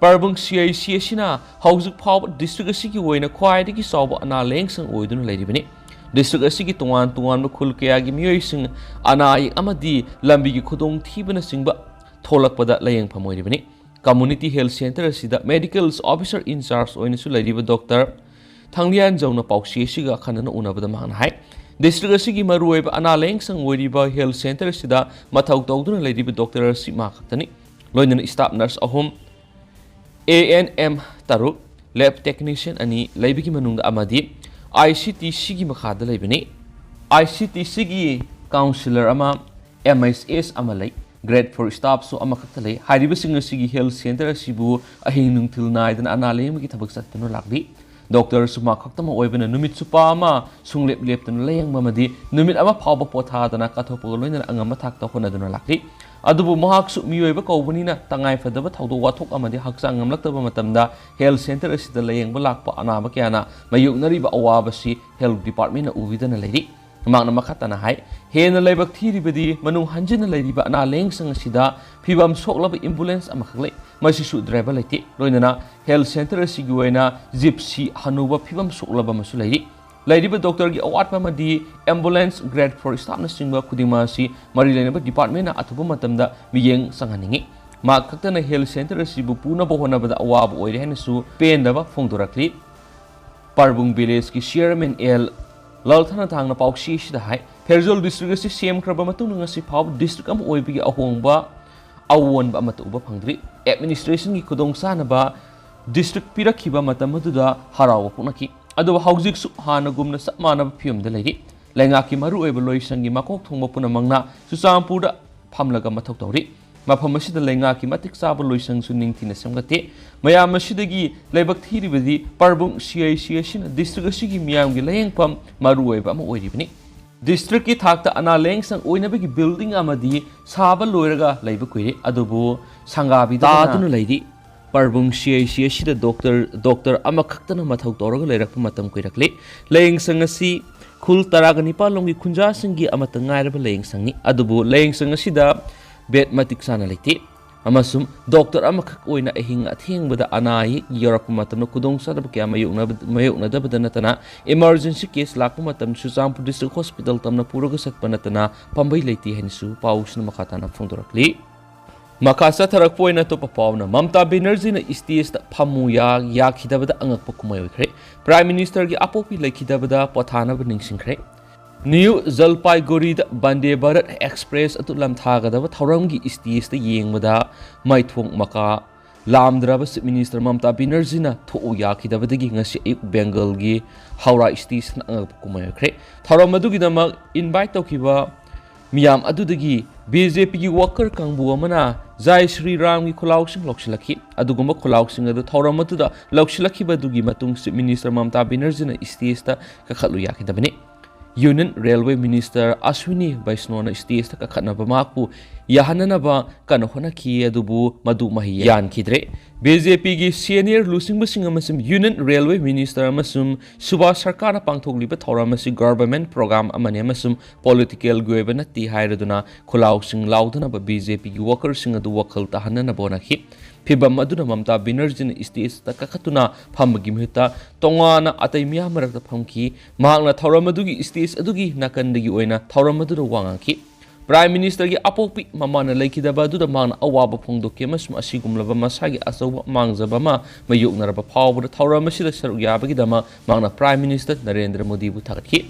ꯄꯔꯕꯨꯡ ꯁꯤ ꯑꯥꯏ ꯁꯤ ꯑꯁꯤꯅ ꯍꯧꯖꯤꯛ ꯐꯥꯎꯕ ꯗꯤꯁꯇ꯭ꯔꯤꯛ ꯑꯁꯤꯒꯤ ꯑꯣꯏꯅ ꯈ꯭ꯋꯥꯏꯗꯒꯤ ꯆꯥꯎꯕ ꯑꯅꯥ ꯂꯥꯌꯦꯡ ꯁꯪ ꯑꯣꯏꯗꯨꯅ ꯂꯩꯔꯤꯕꯅꯤ꯫ ꯗꯤꯁꯇ꯭ꯔꯤꯛ ꯑꯁꯤꯒꯤ ꯇꯣꯉꯥꯟ ꯇꯣꯉꯥꯟꯕ ꯈꯨꯜ ꯀꯌꯥꯒꯤ ꯃꯤꯑꯣꯏꯁꯤꯡ ꯑꯅꯥ ꯑꯌꯦꯛ ꯑꯃꯗꯤ ꯂꯝꯕꯤꯒꯤ ꯈꯨꯗꯣꯡꯊꯤꯕꯅꯆꯤꯡꯕ ꯊꯣꯛꯂꯛꯄꯗ ꯂꯥꯌꯦꯡꯐꯝ ꯑꯣꯏꯔꯤꯕꯅꯤ꯫ Community Health Center ꯑꯁꯤꯗ Medical Officer in Charge ꯑꯣꯏꯅꯁꯨ ꯂꯩꯔꯤꯕ ꯗꯣꯛꯇꯔ ꯊꯥꯡꯂꯤꯌꯥꯟꯖꯧꯅ ꯄꯥꯎꯆꯦ ꯑꯁꯤꯒ ꯑꯈꯟꯅꯅ ꯎꯅꯕꯗ ꯃꯍꯥꯛꯅ ꯍꯥꯏ, ꯗꯤꯁꯇ꯭ꯔꯤꯛ ꯑꯁꯤꯒꯤ ꯃꯔꯨꯑꯣꯏꯕ ꯑꯅꯥ ꯂꯥꯌꯦꯡꯁꯪ ꯑꯣꯏꯔꯤꯕ ꯍꯦꯜꯊ ꯁꯦꯟꯇꯔ ꯑꯁꯤꯗ ꯃꯊꯧ ꯇꯧꯗꯨꯅ ꯂꯩꯔꯤꯕ ꯗꯣꯛꯇꯔ ꯑꯁꯤ ꯃꯥ ꯈꯛꯇꯅꯤ꯫ ꯂꯣꯏꯅꯅ ꯁ꯭ꯇꯥꯐ ꯅꯔꯁ ꯑꯍꯨꯝ, ꯑꯦ ꯑꯦꯟ ꯑꯦꯝ ꯇꯔꯨꯛ, ꯂꯦꯕ ꯇꯦꯛꯅꯤꯁꯤꯌꯟ ꯑꯅꯤ ꯂꯩꯕꯒꯤ ꯃꯅꯨꯡꯗ ꯑꯃꯗꯤ ꯑꯥꯏ ꯁꯤ ꯇꯤ ꯁꯤꯒꯤ ꯃꯈꯥꯗ ꯂꯩꯕꯅꯤ꯫ ꯑꯥꯏ ꯁꯤ ꯇꯤ ꯁꯤꯒꯤ ꯀꯥꯎꯟꯁꯤꯂꯔ ꯑꯃ, ꯑꯦꯝ ꯑꯩꯆ ꯑꯦꯁ ꯑꯃ ꯂꯩ꯫ ꯒ꯭ꯔꯦꯗ ꯐꯣꯔ ꯁ꯭ꯇꯥꯐꯁꯨ ꯑꯃꯈꯛꯇ ꯂꯩ꯫ ꯍꯥꯏꯔꯤꯕꯁꯤꯡ ꯑꯁꯤꯒꯤ ꯍꯦꯜꯊ ꯁꯦꯟꯇꯔ ꯑꯁꯤꯕꯨ ꯑꯍꯤꯡ ꯅꯨꯡꯊꯤꯜ ꯅꯥꯏꯗꯅ ꯑꯅꯥ ꯂꯥꯌꯦꯡꯕꯒꯤ ꯊꯕꯛ ꯆꯠꯇꯨꯅ ꯂꯥꯛꯂꯤ꯫ ꯗꯣꯛꯇꯔꯁꯨ ꯃꯥ ꯈꯛꯇꯃꯛ ꯑꯣꯏꯕꯅ ꯅꯨꯃꯤꯠ ꯆꯨꯞꯄ ꯑꯃ ꯁꯨꯡꯂꯦꯞ ꯂꯦꯞꯇꯅ ꯂꯥꯌꯦꯡꯕ ꯑꯃꯗꯤ ꯅꯨꯃꯤꯠ ꯑꯃ ꯐꯥꯎꯕ ꯄꯣꯊꯥꯗꯅ ꯀꯠꯊꯣꯛꯄꯒ ꯂꯣꯏꯅꯅ ꯑꯉꯝꯕ ꯊꯥꯛꯇ ꯍꯣꯠꯅꯗꯨꯅ ꯂꯥꯛꯂꯤ꯫ ꯑꯗꯨꯕꯨ ꯃꯍꯥꯛꯁꯨ ꯃꯤꯑꯣꯏꯕ ꯀꯧꯕꯅꯤꯅ ꯇꯉꯥꯏ ꯐꯗꯕ ꯊꯧꯗꯣꯛ ꯋꯥꯊꯣꯛ ꯑꯃꯗꯤ ꯍꯛꯆꯥꯡ ꯉꯝꯂꯛꯇꯕ ꯃꯇꯝꯗ ꯍꯦꯜꯊ ꯁꯦꯟꯇꯔ ꯑꯁꯤꯗ ꯂꯥꯌꯦꯡꯕ ꯂꯥꯛꯄ ꯑꯅꯥꯕ ꯀꯌꯥꯅ ꯃꯥꯌꯣꯛꯅꯔꯤꯕ ꯑꯋꯥꯕꯁꯤ ꯍꯦꯜꯊ ꯗꯤꯄꯥꯔꯠꯃꯦꯟꯅ ꯎꯕꯤꯗꯅ ꯂꯩꯔꯤ꯫ ꯃꯍꯥꯛꯅ ꯃꯈꯥ ꯇꯥꯅ ꯍꯥꯏ, ꯍꯦꯟꯅ ꯂꯥꯏꯕꯛ ꯊꯤꯔꯤꯕꯗꯤ ꯃꯅꯨꯡ ꯍꯟꯖꯤꯟꯅ ꯂꯩꯔꯤꯕ ꯑꯅꯥ ꯂꯥꯌꯦꯡꯁꯪ ꯑꯁꯤꯗ ꯐꯤꯕꯝ ꯁꯣꯛꯂꯕ ꯑꯦꯝꯕꯨꯂꯦꯟꯁ ꯑꯃꯈꯛ ꯂꯩ, ꯃꯁꯤꯁꯨ ꯗ꯭ꯔꯥꯏꯚꯔ ꯂꯩꯇꯦ꯫ ꯂꯣꯏꯅꯅ ꯍꯦꯜꯊ ꯁꯦꯟꯇꯔ ꯑꯁꯤꯒꯤ ꯑꯣꯏꯅ ꯖꯤꯞꯁꯤ ꯍꯅꯨꯕ ꯐꯤꯕꯝ ꯁꯣꯛꯂꯕ ꯑꯃꯁꯨ ꯂꯩꯔꯤ꯫ ꯂꯩꯔꯤꯕ ꯗꯣꯛꯇꯔꯒꯤ ꯑꯋꯥꯠꯄ ꯑꯃꯗꯤ ꯑꯦꯝꯕꯨꯂꯦꯟꯁ, ꯒ꯭ꯔꯦꯗ ꯐꯣꯔ ꯁ꯭ꯇꯥꯐꯅꯆꯤꯡꯕ ꯈꯨꯗꯤꯡꯃꯛ ꯑꯁꯤ ꯃꯔꯤ ꯂꯩꯅꯕ ꯗꯤꯄꯥꯔꯠꯃꯦꯟꯅ ꯑꯊꯨꯕ ꯃꯇꯝꯗ ꯃꯤꯠꯌꯦꯡ ꯆꯪꯍꯟꯅꯤꯡꯏ꯫ ꯃꯍꯥꯛ ꯈꯛꯇꯅ ꯍꯦꯜꯊ ꯁꯦꯟꯇꯔ ꯑꯁꯤꯕꯨ ꯄꯨꯅꯕ ꯍꯣꯠꯅꯕꯗ ꯑꯋꯥꯕ ꯑꯣꯏꯔꯦ ꯍꯥꯏꯅꯁꯨ ꯄꯦꯟꯗꯕ ꯐꯣꯡꯗꯣꯔꯛꯂꯤ꯫ ꯄꯔꯕꯨꯡ ꯚꯤꯂꯦꯖꯀꯤ ꯆꯤꯌꯔꯃꯦꯟ ꯑꯦꯜ ꯂꯜꯊꯅꯊꯥꯡꯅ ꯄꯥꯎꯆꯦ ꯑꯁꯤꯗ ꯍꯥꯏ, ꯐꯦꯔꯖꯣꯜ ꯗꯤꯁꯇ꯭ꯔꯤꯛ ꯑꯁꯤ ꯁꯦꯝꯈ꯭ꯔꯕ ꯃꯇꯨꯡꯗ ꯉꯁꯤ ꯐꯥꯎꯕ ꯗꯤꯁꯇ꯭ꯔꯤꯛ ꯑꯃ ꯑꯣꯏꯕꯒꯤ ꯑꯍꯣꯡꯕ ꯑꯑꯣꯟꯕ ꯑꯃꯠꯇ ꯎꯕ ꯐꯪꯗ꯭ꯔꯤ꯫ ꯑꯦꯗꯃꯤꯅꯤꯁꯇ꯭ꯔꯦꯁꯟꯒꯤ ꯈꯨꯗꯣꯡꯆꯥꯅꯕ ꯗꯤꯁꯇ꯭ꯔꯤꯛ ꯄꯤꯔꯛꯈꯤꯕ ꯃꯇꯝ ꯑꯗꯨꯗ ꯍꯔꯥꯎꯕ ꯄꯣꯛꯅꯈꯤ꯫ ꯑꯗꯨꯕꯨ ꯍꯧꯖꯤꯛꯁꯨ ꯍꯥꯟꯅꯒꯨꯝꯅ ꯆꯞ ꯃꯥꯟꯅꯕ ꯐꯤꯕꯝꯗ ꯂꯩꯔꯤ꯫ ꯂꯩꯉꯥꯛꯀꯤ ꯃꯔꯨꯑꯣꯏꯕ ꯂꯣꯏꯁꯪꯒꯤ ꯃꯀꯣꯛ ꯊꯣꯡꯕ ꯄꯨꯝꯅꯃꯛꯅ ꯆꯨꯔꯆꯥꯟꯄꯨꯔꯗ ꯐꯝꯂꯒ ꯃꯊꯧ ꯇꯧꯔꯤ꯫ ꯃꯐꯝ ꯑꯁꯤꯗ ꯂꯩꯉꯥꯛꯀꯤ ꯃꯇꯤꯛ ꯆꯥꯕ ꯂꯣꯏꯁꯪꯁꯨ ꯅꯤꯡꯊꯤꯅ ꯁꯦꯝꯒꯠꯇꯦ꯫ ꯃꯌꯥꯝ ꯑꯁꯤꯗꯒꯤ ꯂꯥꯏꯕꯛ ꯊꯤꯔꯤꯕꯗꯤ ꯄꯔꯕꯨꯡ ꯁꯤ ꯑꯩ ꯁꯤ ꯑꯁꯤꯅ ꯗꯤꯁꯇ꯭ꯔꯤꯛ ꯑꯁꯤꯒꯤ ꯃꯤꯌꯥꯝꯒꯤ ꯂꯥꯌꯦꯡꯐꯝ ꯃꯔꯨꯑꯣꯏꯕ ꯑꯃ ꯑꯣꯏꯔꯤꯕꯅꯤ꯫ ꯗꯤꯁꯇ꯭ꯔꯤꯛꯀꯤ ꯊꯥꯛꯇ ꯑꯅꯥ ꯂꯥꯌꯦꯡꯁꯪ ꯑꯣꯏꯅꯕꯒꯤ ꯕꯤꯜꯗꯤꯡ ꯑꯃꯗꯤ ꯁꯥꯕ ꯂꯣꯏꯔꯒ ꯂꯩꯕ ꯀꯨꯏꯔꯦ, ꯑꯗꯨꯕꯨ ꯁꯪꯒꯥꯕꯤꯗ ꯇꯥꯗꯨꯅ ꯂꯩꯔꯤ꯫ ꯄꯔꯕꯨꯡ ꯁꯤ ꯑꯩ ꯁꯤ ꯑꯁꯤꯗ ꯗꯣꯛꯇꯔ, ꯗꯣꯛꯇꯔ ꯑꯃꯈꯛꯇꯅ ꯃꯊꯧ ꯇꯧꯔꯒ ꯂꯩꯔꯛꯄ ꯃꯇꯝ ꯀꯨꯏꯔꯛꯂꯦ꯫ ꯂꯥꯌꯦꯡꯁꯪ ꯑꯁꯤ ꯈꯨꯜ ꯇꯔꯥꯒ ꯅꯤꯄꯥꯟ ꯂꯣꯝꯒꯤ ꯈꯨꯟꯖꯥꯁꯤꯡꯒꯤ ꯑꯃꯠꯇ ꯉꯥꯏꯔꯕ ꯂꯥꯌꯦꯡꯁꯪꯅꯤ꯫ ꯑꯗꯨꯕꯨ ꯂꯥꯌꯦꯡꯁꯪ ꯑꯁꯤꯗ ꯕꯦꯗ ꯃꯇꯤꯛ ꯆꯥꯅ ꯂꯩꯇꯦ ꯑꯃꯁꯨꯡ ꯗꯣꯛꯇꯔ ꯑꯃꯈꯛ ꯑꯣꯏꯅ ꯑꯍꯤꯡ ꯑꯊꯦꯡꯕꯗ ꯑꯅꯥ ꯑꯌꯦꯛ ꯌꯧꯔꯛꯄ ꯃꯇꯝꯗ ꯈꯨꯗꯣꯡꯆꯥꯗꯕ ꯀꯌꯥ ꯃꯥꯌꯣꯛꯅꯕ-, ꯃꯥꯌꯣꯛꯅꯗꯕꯗ ꯅꯠꯇꯅ, ꯏꯃꯔꯖꯦꯟꯁꯤ ꯀꯦꯁ ꯂꯥꯛꯄ ꯃꯇꯝꯗ ꯆꯨꯔꯆꯥꯟꯄꯨꯔ ꯗꯤꯁꯇ꯭ꯔꯤꯛ ꯍꯣꯁꯄꯤꯇꯥꯜ ꯇꯝꯅ ꯄꯨꯔꯒ ꯆꯠꯄ ꯅꯠꯇꯅ ꯄꯥꯝꯕꯩ ꯂꯩꯇꯦ ꯍꯥꯏꯅꯁꯨ ꯄꯥꯎꯁꯤꯅ ꯃꯈꯥ ꯇꯥꯅ ꯐꯣꯡꯗꯣꯔꯛꯂꯤ꯫ ꯃꯈꯥ ꯆꯠꯊꯔꯛꯄ ꯑꯣꯏꯅ ꯑꯇꯣꯞꯄ ꯄꯥꯎꯅ, ꯃꯃꯇꯥ ꯕꯦꯅꯔꯖꯤꯅ stageꯇ ꯐꯝꯃꯨ ꯌꯥ-, ꯌꯥꯈꯤꯗꯕꯗ ꯑꯉꯛꯄ ꯀꯨꯝꯍꯩ ꯑꯣꯏꯈ꯭ꯔꯦ꯫ Prime Ministerꯒꯤ ꯑꯄꯣꯛꯄꯤ ꯂꯩꯈꯤꯗꯕꯗ ꯄꯣꯊꯥꯅꯕ ꯅꯤꯡꯁꯤꯡꯈ꯭ꯔꯦ꯫ ꯅ꯭ꯌꯨ ꯖꯜꯄꯥꯏꯒꯨꯔꯤꯗ ꯕꯟꯗꯦ ꯚꯥꯔꯠ ꯑꯦꯛꯁꯄ꯭ꯔꯦꯁ ꯑꯗꯨ ꯂꯝꯊꯥꯒꯗꯕ ꯊꯧꯔꯝꯒꯤ stageꯇ ꯌꯦꯡꯕꯗ ꯃꯥꯏꯊꯣꯡ ꯃꯀꯥ ꯂꯥꯝꯗ꯭ꯔꯕ Chief Minister ꯃꯃꯇꯥ ꯕꯦꯅꯔꯖꯤꯅ ꯊꯣꯛꯎ ꯌꯥꯈꯤꯗꯕꯗꯒꯤ ꯉꯁꯤ ꯑꯌꯨꯛ ꯕꯦꯡꯒꯜꯒꯤ ꯍꯧꯔꯥ stageꯅ ꯑꯉꯛꯄ ꯀꯨꯝꯍꯩ ꯑꯣꯏꯈ꯭ꯔꯦ꯫ ꯊꯧꯔꯝ ꯑꯗꯨꯒꯤꯗꯃꯛ invite ꯇꯧꯈꯤꯕ ꯃꯤꯌꯥꯝ ꯑꯗꯨꯗꯒꯤ BJPꯒꯤ worker ꯀꯥꯡꯕꯨ ꯑꯃꯅ ꯖꯥꯏ ꯁ꯭ꯔꯤ ꯔꯥꯝꯒꯤ ꯈꯨꯂꯥꯎꯁꯤꯡ ꯂꯧꯁꯤꯜꯂꯛꯈꯤ꯫ ꯑꯗꯨꯒꯨꯝꯕ ꯈꯨꯂꯥꯎꯁꯤꯡ ꯑꯗꯨ ꯊꯧꯔꯝ ꯑꯗꯨꯗ ꯂꯧꯁꯤꯜꯂꯛꯈꯤꯕ ꯑꯗꯨꯒꯤ ꯃꯇꯨꯡ Chief Minister ꯃꯃꯇꯥ ꯕꯦꯅꯔꯖꯤꯅ stageꯇ ꯀꯥꯈꯠꯂꯨ ꯌꯥꯈꯤꯗꯕꯅꯤ꯫ Union Railway Minister Aswini ꯕꯩꯁꯅꯣꯅ stageꯇ ꯀꯥꯈꯠꯅꯕ ꯃꯍꯥꯛꯄꯨ ꯌꯥꯍꯟꯅꯅꯕ ꯀꯟꯅ ꯍꯣꯠꯅꯈꯤ, ꯑꯗꯨꯕꯨ ꯃꯗꯨ ꯃꯍꯩ ꯌꯥꯟꯈꯤꯗ꯭ꯔꯦ꯫ BJPꯒꯤ senior ꯂꯨꯆꯤꯡꯕꯁꯤꯡ ꯑꯃꯁꯨꯡ Union Railway Minister ꯑꯃꯁꯨꯡ ꯁꯨꯚꯥꯁ ꯁꯔꯀꯥꯔꯅ ꯄꯥꯡꯊꯣꯛꯂꯤꯕ ꯊꯧꯔꯝ ꯑꯁꯤ government program ꯑꯃꯅꯤ ꯑꯃꯁꯨꯡ politicalꯒꯤ ꯑꯣꯏꯕ ꯅꯠꯇꯦ ꯍꯥꯏꯔꯗꯨꯅ ꯈꯨꯂꯥꯎꯁꯤꯡ ꯂꯥꯎꯗꯅꯕ BJPꯒꯤ workerꯁꯤꯡ ꯑꯗꯨ ꯋꯥꯈꯜ ꯇꯥꯍꯟꯅꯅꯕ ꯍꯣꯠꯅꯈꯤ꯫ ꯐꯤꯚꯝ ꯑꯗꯨꯅ ꯃꯃꯇꯥ ꯕꯦꯅꯔꯖꯤꯅ stageꯇ ꯀꯥꯈꯠꯇꯨꯅ ꯐꯝꯕꯒꯤ ꯃꯍꯨꯠꯇ ꯇꯣꯉꯥꯟꯅ ꯑꯇꯩ ꯃꯤꯌꯥꯝ ꯃꯔꯛꯇ ꯐꯝꯈꯤ꯫ ꯃꯍꯥꯛꯅ ꯊꯧꯔꯝ ꯑꯗꯨꯒꯤ stage ꯑꯗꯨꯒꯤ ꯅꯥꯀꯟꯗꯒꯤ ꯑꯣꯏꯅ ꯊꯧꯔꯝ ꯑꯗꯨꯗ ꯋꯥ ꯉꯥꯡꯈꯤ꯫ Prime Ministerꯒꯤ ꯑꯄꯣꯛꯄꯤ ꯃꯃꯥꯅ ꯂꯩꯈꯤꯗꯕ ꯑꯗꯨꯗ ꯃꯍꯥꯛꯅ ꯑꯋꯥꯕ ꯐꯣꯡꯗꯣꯛꯈꯤ ꯑꯃꯁꯨꯡ ꯑꯁꯤꯒꯨꯝꯂꯕ ꯃꯁꯥꯒꯤ ꯑꯆꯧꯕ ꯃꯥꯡꯖꯕ ꯑꯃ ꯃꯥꯌꯣꯛꯅꯔꯕ ꯐꯥꯎꯕꯗ ꯊꯧꯔꯝ ꯑꯁꯤꯗ ꯁꯔꯨꯛ ꯌꯥꯕꯒꯤꯗꯃꯛ ꯃꯍꯥꯛꯅ Prime Minister ꯅꯔꯦꯟꯗ꯭ꯔ ꯃꯣꯗꯤꯕꯨ ꯊꯥꯒꯠꯈꯤ꯫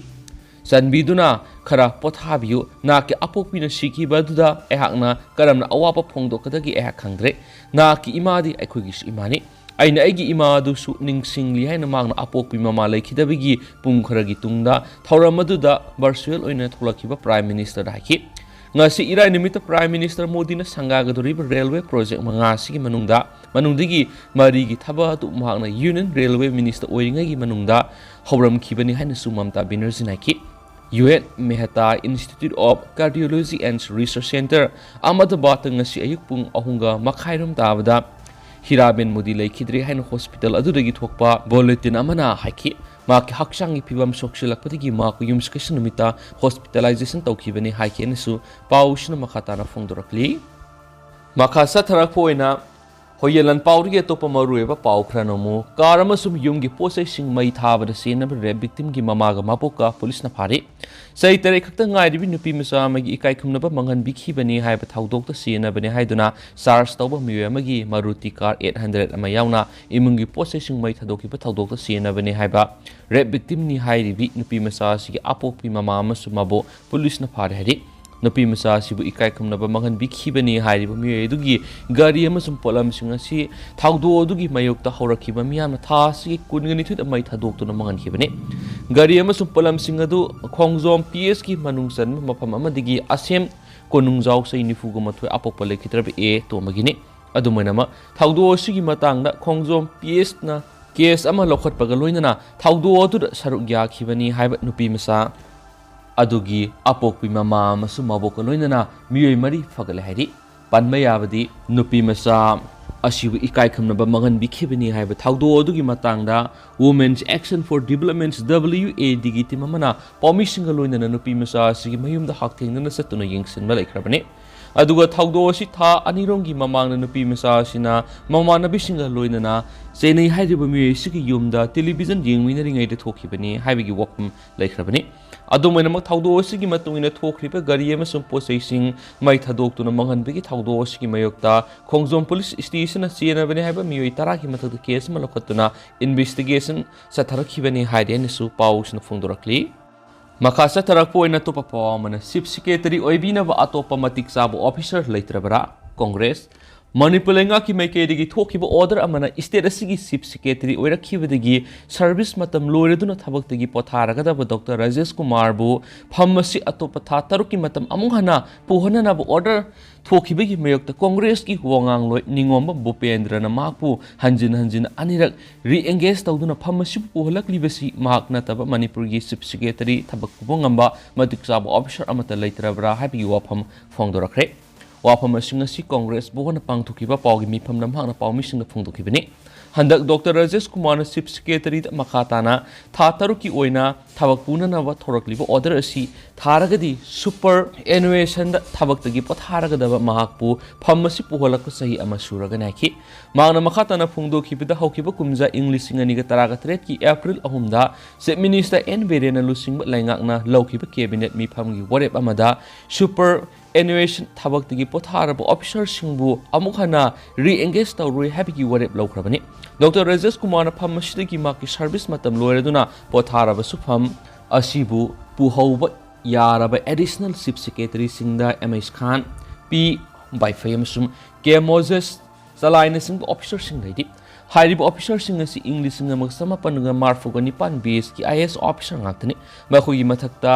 "ꯆꯥꯟꯕꯤꯗꯨꯅ ꯈꯔ ꯄꯣꯊꯥꯕꯤꯌꯨ꯫ ꯅꯍꯥꯛꯀꯤ ꯑꯄꯣꯛꯄꯤꯅ ꯁꯤꯈꯤꯕ ꯑꯗꯨꯗ ꯑꯩꯍꯥꯛꯅ ꯀꯔꯝꯅ ꯑꯋꯥꯕ ꯐꯣꯡꯗꯣꯛꯀꯗꯒꯦ ꯑꯩꯍꯥꯛ ꯈꯪꯗ꯭ꯔꯦ꯫ ꯅꯍꯥꯛꯀꯤ ꯏꯃꯥꯗꯤ ꯑꯩꯈꯣꯏꯒꯤꯁꯨ ꯏꯃꯥꯅꯤ꯫" ꯑꯩꯅ ꯑꯩꯒꯤ ꯏꯃꯥ ꯑꯗꯨꯁꯨ ꯅꯤꯡꯁꯤꯡꯂꯤ ꯍꯥꯏꯅ ꯃꯍꯥꯛꯅ ꯑꯄꯣꯛꯄꯤ ꯃꯃꯥ ꯂꯩꯈꯤꯗꯕꯒꯤ ꯄꯨꯡ ꯈꯔꯒꯤ ꯇꯨꯡꯗ ꯊꯧꯔꯝ ꯑꯗꯨꯗ virtual ꯑꯣꯏꯅ ꯊꯣꯛꯂꯛꯈꯤꯕ Prime Ministerꯗ ꯍꯥꯏꯈꯤ꯫ ꯉꯁꯤ ꯏꯔꯥꯏ ꯅꯨꯃꯤꯠꯇ Prime Minister ꯃꯣꯗꯤꯅ ꯁꯪꯒꯥꯒꯗꯧꯔꯤꯕ railway project ꯃꯉꯥ ꯑꯁꯤꯒꯤ ꯃꯅꯨꯡꯗ, ꯃꯅꯨꯡꯗꯒꯤ ꯃꯔꯤꯒꯤ ꯊꯕꯛ ꯑꯗꯨ ꯃꯍꯥꯛꯅ Union Railway Minister ꯑꯣꯏꯔꯤꯉꯩꯒꯤ ꯃꯅꯨꯡꯗ ꯍꯧꯔꯝꯈꯤꯕꯅꯤ ꯍꯥꯏꯅꯁꯨ ꯃꯃꯇꯥ ꯕꯦꯅꯔꯖꯤꯅ ꯍꯥꯏꯈꯤ꯫ U N Mehta Institute of Cardiology and Research Centre, ꯑꯍꯃꯗꯕꯥꯗꯇ ꯉꯁꯤ ꯑꯌꯨꯛ ꯄꯨꯡ ꯑꯍꯨꯝꯒ ꯃꯈꯥꯏꯔꯣꯝ ꯇꯥꯕꯗ ꯍꯤꯔꯥꯕꯦꯟ ꯃꯣꯗꯤ ꯂꯩꯈꯤꯗ꯭ꯔꯦ ꯍꯥꯏꯅ hospital ꯑꯗꯨꯗꯒꯤ ꯊꯣꯛꯄ bulletin ꯑꯃꯅ ꯍꯥꯏꯈꯤ꯫ ꯃꯍꯥꯛꯀꯤ ꯍꯛꯆꯥꯡꯒꯤ ꯐꯤꯕꯝ ꯁꯣꯛꯆꯤꯜꯂꯛꯄꯗꯒꯤ ꯃꯍꯥꯛꯄꯨ ꯌꯨꯝꯁꯀꯩꯁ ꯅꯨꯃꯤꯠꯇ hospitalization ꯇꯧꯈꯤꯕꯅꯤ ꯍꯥꯏꯈꯤ ꯍꯥꯏꯅꯁꯨ ꯄꯥꯎꯁꯤꯅ ꯃꯈꯥ ꯇꯥꯅ ꯐꯣꯡꯗꯣꯔꯛꯂꯤ꯫ ꯃꯈꯥ ꯆꯠꯊꯔꯛꯄ ꯑꯣꯏꯅ ꯍꯣꯌꯦꯟ ꯂꯥꯟ ꯄꯥꯎꯗꯒꯤ ꯑꯇꯣꯞꯄ ꯃꯔꯨꯑꯣꯏꯕ ꯄꯥꯎ ꯈꯔꯅ ꯑꯃꯨꯛ, ꯀꯥꯔ ꯑꯃꯁꯨꯡ ꯌꯨꯝꯒꯤ ꯄꯣꯠ ꯆꯩꯁꯤꯡ ꯃꯩ ꯊꯥꯕꯗ ꯁꯤꯖꯤꯟꯅꯕ ꯔꯦꯞ ꯚꯤꯛꯇꯤꯝꯒꯤ ꯃꯃꯥꯒ ꯃꯕꯣꯛꯀ ꯄꯨꯂꯤꯁꯅ ꯐꯥꯔꯦ꯫ ꯆꯍꯤ ꯇꯔꯦꯠ ꯈꯛꯇ ꯉꯥꯏꯔꯤꯕꯤ ꯅꯨꯄꯤ ꯃꯆꯥ ꯑꯃꯒꯤ ꯏꯀꯥꯏ ꯈꯨꯝꯅꯕ ꯃꯥꯡꯍꯟꯕꯤꯈꯤꯕꯅꯤ ꯍꯥꯏꯕ ꯊꯧꯗꯣꯛꯇ ꯁꯤꯖꯤꯟꯅꯕꯅꯦ ꯍꯥꯏꯗꯨꯅ ꯆꯥꯔꯖ ꯇꯧꯕ ꯃꯤꯑꯣꯏ ꯑꯃꯒꯤ ꯃꯥꯔꯨꯇꯤ ꯀꯥꯔ ꯑꯩꯠ ꯍꯟꯗ꯭ꯔꯦꯠ ꯑꯃ ꯌꯥꯎꯅ ꯏꯃꯨꯡꯒꯤ ꯄꯣꯠ ꯆꯩꯁꯤꯡ ꯃꯩ ꯊꯥꯗꯣꯛꯈꯤꯕ ꯊꯧꯗꯣꯛꯇ ꯁꯤꯖꯤꯟꯅꯕꯅꯦ ꯍꯥꯏꯕ ꯔꯦꯞ ꯚꯤꯛꯇꯤꯝꯅꯤ ꯍꯥꯏꯔꯤꯕꯤ ꯅꯨꯄꯤ ꯃꯆꯥ ꯑꯁꯤꯒꯤ ꯑꯄꯣꯛꯄꯤ ꯃꯃꯥ ꯑꯃꯁꯨꯡ ꯃꯕꯣꯛ ꯄꯨꯂꯤꯁꯅ ꯐꯥꯔꯦ ꯍꯥꯏꯔꯤ꯫ ꯅꯨꯄꯤ ꯃꯆꯥ ꯑꯁꯤꯕꯨ ꯏꯀꯥꯏ ꯈꯨꯝꯅꯕ ꯃꯥꯡꯍꯟꯕꯤꯈꯤꯕꯅꯤ ꯍꯥꯏꯔꯤꯕ ꯃꯤꯑꯣꯏ ꯑꯗꯨꯒꯤ ꯒꯥꯔꯤ ꯑꯃꯁꯨꯡ ꯄꯣꯠꯂꯝꯁꯤꯡ ꯑꯁꯤ ꯊꯧꯗꯣꯛ ꯑꯗꯨꯒꯤ ꯃꯥꯌꯣꯛꯇ ꯍꯧꯔꯛꯈꯤꯕ ꯃꯤꯌꯥꯝꯅ ꯊꯥ ꯑꯁꯤꯒꯤ ꯀꯨꯟꯒ ꯅꯤꯊꯣꯏꯗ ꯃꯩ ꯊꯥꯗꯣꯛꯇꯨꯅ ꯃꯥꯡꯍꯟꯈꯤꯕꯅꯤ꯫ ꯒꯥꯔꯤ ꯑꯃꯁꯨꯡ ꯄꯣꯠꯂꯝꯁꯤꯡ ꯑꯗꯨ ꯈꯣꯡꯖꯣꯝ ꯄꯤ ꯑꯦꯁꯀꯤ ꯃꯅꯨꯡ ꯆꯟꯕ ꯃꯐꯝ ꯑꯃꯗꯒꯤ ꯑꯁꯦꯝ ꯀꯣꯅꯨꯡꯖꯥꯎ ꯆꯍꯤ ꯅꯤꯐꯨꯒ ꯃꯥꯊꯣꯏ ꯑꯄꯣꯛꯄ ꯂꯩꯈꯤꯗ꯭ꯔꯕ ꯑꯦ ꯇꯣꯝꯕꯒꯤꯅꯤ꯫ ꯑꯗꯨꯃꯥꯏꯅꯃꯛ ꯊꯧꯗꯣꯛ ꯑꯁꯤꯒꯤ ꯃꯇꯥꯡꯗ ꯈꯣꯡꯖꯣꯝ ꯄꯤ ꯑꯦꯁꯅ ꯀꯦꯁ ꯑꯃ ꯂꯧꯈꯠꯄꯒ ꯂꯣꯏꯅꯅ ꯊꯧꯗꯣꯛ ꯑꯗꯨꯗ ꯁꯔꯨꯛ ꯌꯥꯈꯤꯕꯅꯤ ꯍꯥꯏꯕ ꯅꯨꯄꯤ ꯃꯆꯥ ꯑꯗꯨꯒꯤ ꯑꯄꯣꯛꯄꯤ ꯃꯃꯥ ꯑꯃꯁꯨꯡ ꯃꯕꯣꯛꯀ ꯂꯣꯏꯅꯅ ꯃꯤꯑꯣꯏ ꯃꯔꯤ ꯐꯒꯠꯂꯦ ꯍꯥꯏꯔꯤ꯫ ꯄꯟꯕ ꯌꯥꯕꯗꯤ ꯅꯨꯄꯤ ꯃꯆꯥ ꯑꯁꯤꯕꯨ ꯏꯀꯥꯏ ꯈꯨꯝꯅꯕ ꯃꯥꯡꯍꯟꯕꯤꯈꯤꯕꯅꯤ ꯍꯥꯏꯕ ꯊꯧꯗꯣꯛ ꯑꯗꯨꯒꯤ ꯃꯇꯥꯡꯗ Women's Action for Development's W A Dꯒꯤ ꯇꯤꯝ ꯑꯃꯅ ꯄꯥꯎꯃꯤꯁꯤꯡꯒ ꯂꯣꯏꯅꯅ ꯅꯨꯄꯤ ꯃꯆꯥ ꯑꯁꯤꯒꯤ ꯃꯌꯨꯝꯗ ꯍꯛꯊꯦꯡꯅꯅ ꯆꯠꯇꯨꯅ ꯌꯦꯡꯁꯤꯟꯕ ꯂꯩꯈ꯭ꯔꯕꯅꯤ꯫ ꯑꯗꯨꯒ ꯊꯧꯗꯣꯛ ꯑꯁꯤ ꯊꯥ ꯑꯅꯤꯔꯣꯝꯒꯤ ꯃꯃꯥꯡꯗ ꯅꯨꯄꯤ ꯃꯆꯥ ꯑꯁꯤꯅ ꯃꯃꯥꯟꯅꯕꯤꯁꯤꯡꯒ ꯂꯣꯏꯅꯅ ꯆꯦꯟꯅꯩ ꯍꯥꯏꯔꯤꯕ ꯃꯤꯑꯣꯏ ꯑꯁꯤꯒꯤ ꯌꯨꯝꯗ ꯇꯦꯂꯤꯚꯤꯖꯟ ꯌꯦꯡꯃꯤꯟꯅꯔꯤꯉꯩꯗ ꯊꯣꯛꯈꯤꯕꯅꯤ ꯍꯥꯏꯕꯒꯤ ꯋꯥꯐꯝ ꯂꯩꯈ꯭ꯔꯕꯅꯤ꯫ ꯑꯗꯨꯝ ꯑꯣꯏꯅꯃꯛ, ꯊꯧꯗꯣꯛ ꯑꯁꯤꯒꯤ ꯃꯇꯨꯡ ꯏꯟꯅ ꯊꯣꯛꯈ꯭ꯔꯤꯕ ꯒꯥꯔꯤ ꯑꯃꯁꯨꯡ ꯄꯣꯠ ꯆꯩꯁꯤꯡ ꯃꯩ ꯊꯥꯗꯣꯛꯇꯨꯅ ꯃꯥꯡꯍꯟꯕꯒꯤ ꯊꯧꯗꯣꯛ ꯑꯁꯤꯒꯤ ꯃꯥꯌꯣꯛꯇ ꯈꯣꯡꯖꯣꯝ ꯄꯨꯂꯤꯁ ꯁ꯭ꯇꯦꯁꯟꯅ ꯆꯦꯟꯅꯕꯅꯤ ꯍꯥꯏꯕ ꯃꯤꯑꯣꯏ ꯇꯔꯥꯒꯤ ꯃꯊꯛꯇ ꯀꯦꯁ ꯑꯃ ꯂꯧꯈꯠꯇꯨꯅ ꯏꯟꯚꯦꯁꯇꯤꯒꯦꯁꯟ ꯆꯠꯊꯔꯛꯈꯤꯕꯅꯤ ꯍꯥꯏꯔꯤ ꯍꯥꯏꯅꯁꯨ ꯄꯥꯎꯁꯤꯅ ꯐꯣꯡꯗꯣꯔꯛꯂꯤ꯫ ꯃꯈꯥ ꯆꯠꯊꯔꯛꯄ ꯑꯣꯏꯅ ꯑꯇꯣꯞꯄ ꯄꯥꯎ ꯑꯃꯅ, ꯆꯤꯐ ꯁꯦꯀ꯭ꯔꯦꯇꯔꯤ ꯑꯣꯏꯕꯤꯅꯕ ꯑꯇꯣꯞꯄ ꯃꯇꯤꯛ ꯆꯥꯕ ꯑꯣꯐꯤꯁꯔ ꯂꯩꯇ꯭ꯔꯕꯔꯥ? ꯀꯣꯡꯒ꯭ꯔꯦꯁ꯫ ꯃꯅꯤꯄꯨꯔ ꯂꯩꯉꯥꯛꯀꯤ ꯃꯥꯏꯀꯩꯗꯒꯤ ꯊꯣꯛꯈꯤꯕ ꯑꯣꯔꯗꯔ ꯑꯃꯅ ꯁ꯭ꯇꯦꯠ ꯑꯁꯤꯒꯤ ꯆꯤꯐ ꯁꯦꯀ꯭ꯔꯦꯇꯔꯤ ꯑꯣꯏꯔꯛꯈꯤꯕꯗꯒꯤ ꯁꯔꯚꯤꯁ ꯃꯇꯝ ꯂꯣꯏꯔꯗꯨꯅ ꯊꯕꯛꯇꯒꯤ ꯄꯣꯊꯥꯔꯒꯗꯕ ꯗꯣꯛꯇꯔ ꯔꯥꯖꯦꯁ ꯀꯨꯃꯥꯔꯕꯨ ꯐꯝ ꯑꯁꯤ ꯑꯇꯣꯞꯄ ꯊꯥ ꯇꯔꯨꯛꯀꯤ ꯃꯇꯝ ꯑꯃꯨꯛ ꯍꯟꯅ ꯄꯨꯍꯟꯅꯅꯕ ꯑꯣꯔꯗꯔ ꯊꯣꯛꯈꯤꯕꯒꯤ ꯃꯥꯌꯣꯛꯇ ꯀꯣꯡꯒ꯭ꯔꯦꯁꯀꯤ ꯋꯥꯉꯥꯡꯂꯣꯏ ꯅꯤꯉꯣꯝꯕꯝ ꯚꯨꯄꯦꯟꯗ꯭ꯔꯅ ꯃꯍꯥꯛꯄꯨ ꯍꯟꯖꯤꯟ ꯍꯟꯖꯤꯟ ꯑꯅꯤꯔꯛ ꯔꯤꯑꯦꯡꯒꯦꯖ ꯇꯧꯗꯨꯅ ꯐꯝ ꯑꯁꯤꯕꯨ ꯄꯨꯍꯜꯂꯛꯂꯤꯕꯁꯤ ꯃꯍꯥꯛ ꯅꯠꯇꯕ ꯃꯅꯤꯄꯨꯔꯒꯤ ꯆꯤꯐ ꯁꯦꯀ꯭ꯔꯦꯇꯔꯤ ꯊꯕꯛ ꯄꯨꯕ ꯉꯝꯕ ꯃꯇꯤꯛ ꯆꯥꯕ ꯑꯣꯐꯤꯁꯔ ꯑꯃꯠꯇ ꯂꯩꯇ꯭ꯔꯕ꯭ꯔꯥ ꯍꯥꯏꯕꯒꯤ ꯋꯥꯐꯝ ꯐꯣꯡꯗꯣꯔꯛꯈ꯭ꯔꯦ꯫ ꯋꯥꯐꯝ ꯑꯁꯤꯡ ꯑꯁꯤ ꯀꯣꯡꯒ꯭ꯔꯦꯁ ꯕꯣꯔꯗꯅ ꯄꯥꯡꯊꯣꯛꯈꯤꯕ ꯄꯥꯎꯒꯤ ꯃꯤꯐꯝꯗ ꯃꯍꯥꯛꯅ ꯄꯥꯎꯃꯤꯁꯤꯡꯗ ꯐꯣꯡꯗꯣꯛꯈꯤꯕꯅꯤ꯫ ꯍꯟꯗꯛ ꯗꯣꯛꯇꯔ ꯔꯥꯖꯦꯁ ꯀꯨꯃꯥꯔꯅ ꯆꯤꯐ ꯁꯦꯀ꯭ꯔꯦꯇꯔꯤꯗ ꯃꯈꯥ ꯇꯥꯅ ꯊꯥ ꯇꯔꯨꯛꯀꯤ ꯑꯣꯏꯅ ꯊꯕꯛ ꯄꯨꯅꯅꯕ ꯊꯣꯔꯛꯂꯤꯕ ꯑꯣꯔꯗꯔ ꯑꯁꯤ ꯊꯥꯔꯒꯗꯤ ꯁꯨꯄꯔ ꯑꯦꯅꯨꯋꯦꯁꯟꯗ ꯊꯕꯛꯇꯒꯤ ꯄꯣꯊꯥꯔꯒꯗꯕ ꯃꯍꯥꯛꯄꯨ ꯐꯝ ꯑꯁꯤ ꯄꯨꯍꯜꯂꯛꯄ ꯆꯍꯤ ꯑꯃ ꯁꯨꯔꯒꯅꯤ ꯍꯥꯏꯈꯤ꯫ ꯃꯍꯥꯛꯅ ꯃꯈꯥ ꯇꯥꯅ ꯐꯣꯡꯗꯣꯛꯈꯤꯕꯗ, ꯍꯧꯈꯤꯕ ꯀꯨꯝꯖꯥ ꯏꯪ ꯂꯤꯁꯤꯡ ꯑꯅꯤꯒ ꯇꯔꯥꯒ ꯇꯔꯦꯠꯀꯤ ꯑꯦꯄ꯭ꯔꯤꯜ ꯑꯍꯨꯝꯗ ꯆꯤꯐ ꯃꯤꯅꯤꯁꯇꯔ ꯑꯦꯟ ꯕꯤꯔꯦꯟꯅ ꯂꯨꯆꯤꯡꯕ ꯂꯩꯉꯥꯛꯅ ꯂꯧꯈꯤꯕ ꯀꯦꯕꯤꯅꯦꯠ ꯃꯤꯐꯝꯒꯤ ꯋꯥꯔꯦꯞ ꯑꯃꯗ ꯁꯨꯄꯔ ꯑꯦꯅꯨꯋꯦꯁꯟ ꯊꯕꯛꯇꯒꯤ ꯄꯣꯊꯥꯔꯕ ꯑꯣꯐꯤꯁꯔꯁꯤꯡꯕꯨ ꯑꯃꯨꯛ ꯍꯟꯅ ꯔꯤꯑꯦꯡꯒꯦꯖ ꯇꯧꯔꯣꯏ ꯍꯥꯏꯕꯒꯤ ꯋꯥꯔꯦꯞ ꯂꯧꯈ꯭ꯔꯕꯅꯤ꯫ ꯗꯣꯛꯇꯔ ꯔꯥꯖꯦꯁ ꯀꯨꯃꯥꯔꯅ ꯐꯝ ꯑꯁꯤꯗꯒꯤ ꯃꯍꯥꯛꯀꯤ ꯁꯔꯚꯤꯁ ꯃꯇꯝ ꯂꯣꯏꯔꯗꯨꯅ ꯄꯣꯊꯥꯔꯕꯁꯨ, ꯐꯝ ꯑꯁꯤꯕꯨ ꯄꯨꯍꯧꯕ ꯌꯥꯔꯕ ꯑꯦꯗꯤꯁꯅꯦꯜ ꯆꯤꯐ ꯁꯦꯀ꯭ꯔꯦꯇꯔꯤꯁꯤꯡꯗ ꯑꯦꯝ ꯑꯩꯆ ꯈꯥꯟ, ꯄꯤ ꯕꯥꯏꯐꯩ ꯑꯃꯁꯨꯡ ꯀꯦ ꯃꯣꯖꯦꯁ ꯆꯂꯥꯏꯅꯆꯤꯡꯕ ꯑꯣꯐꯤꯁꯔꯁꯤꯡ ꯂꯩꯔꯤ꯫ ꯍꯥꯏꯔꯤꯕ ꯑꯣꯐꯤꯁꯔꯁꯤꯡ ꯑꯁꯤ ꯏꯪ ꯂꯤꯁꯤꯡ ꯑꯃꯒ ꯆꯃꯥꯄꯟꯒ ꯃꯔꯤꯐꯨꯒ ꯅꯤꯄꯥꯟ ꯕꯦꯁꯀꯤ ꯑꯥꯏ ꯑꯦ ꯑꯦꯁ ꯑꯣꯐꯤꯁꯔ ꯉꯥꯛꯇꯅꯤ꯫ ꯃꯈꯣꯏꯒꯤ ꯃꯊꯛꯇ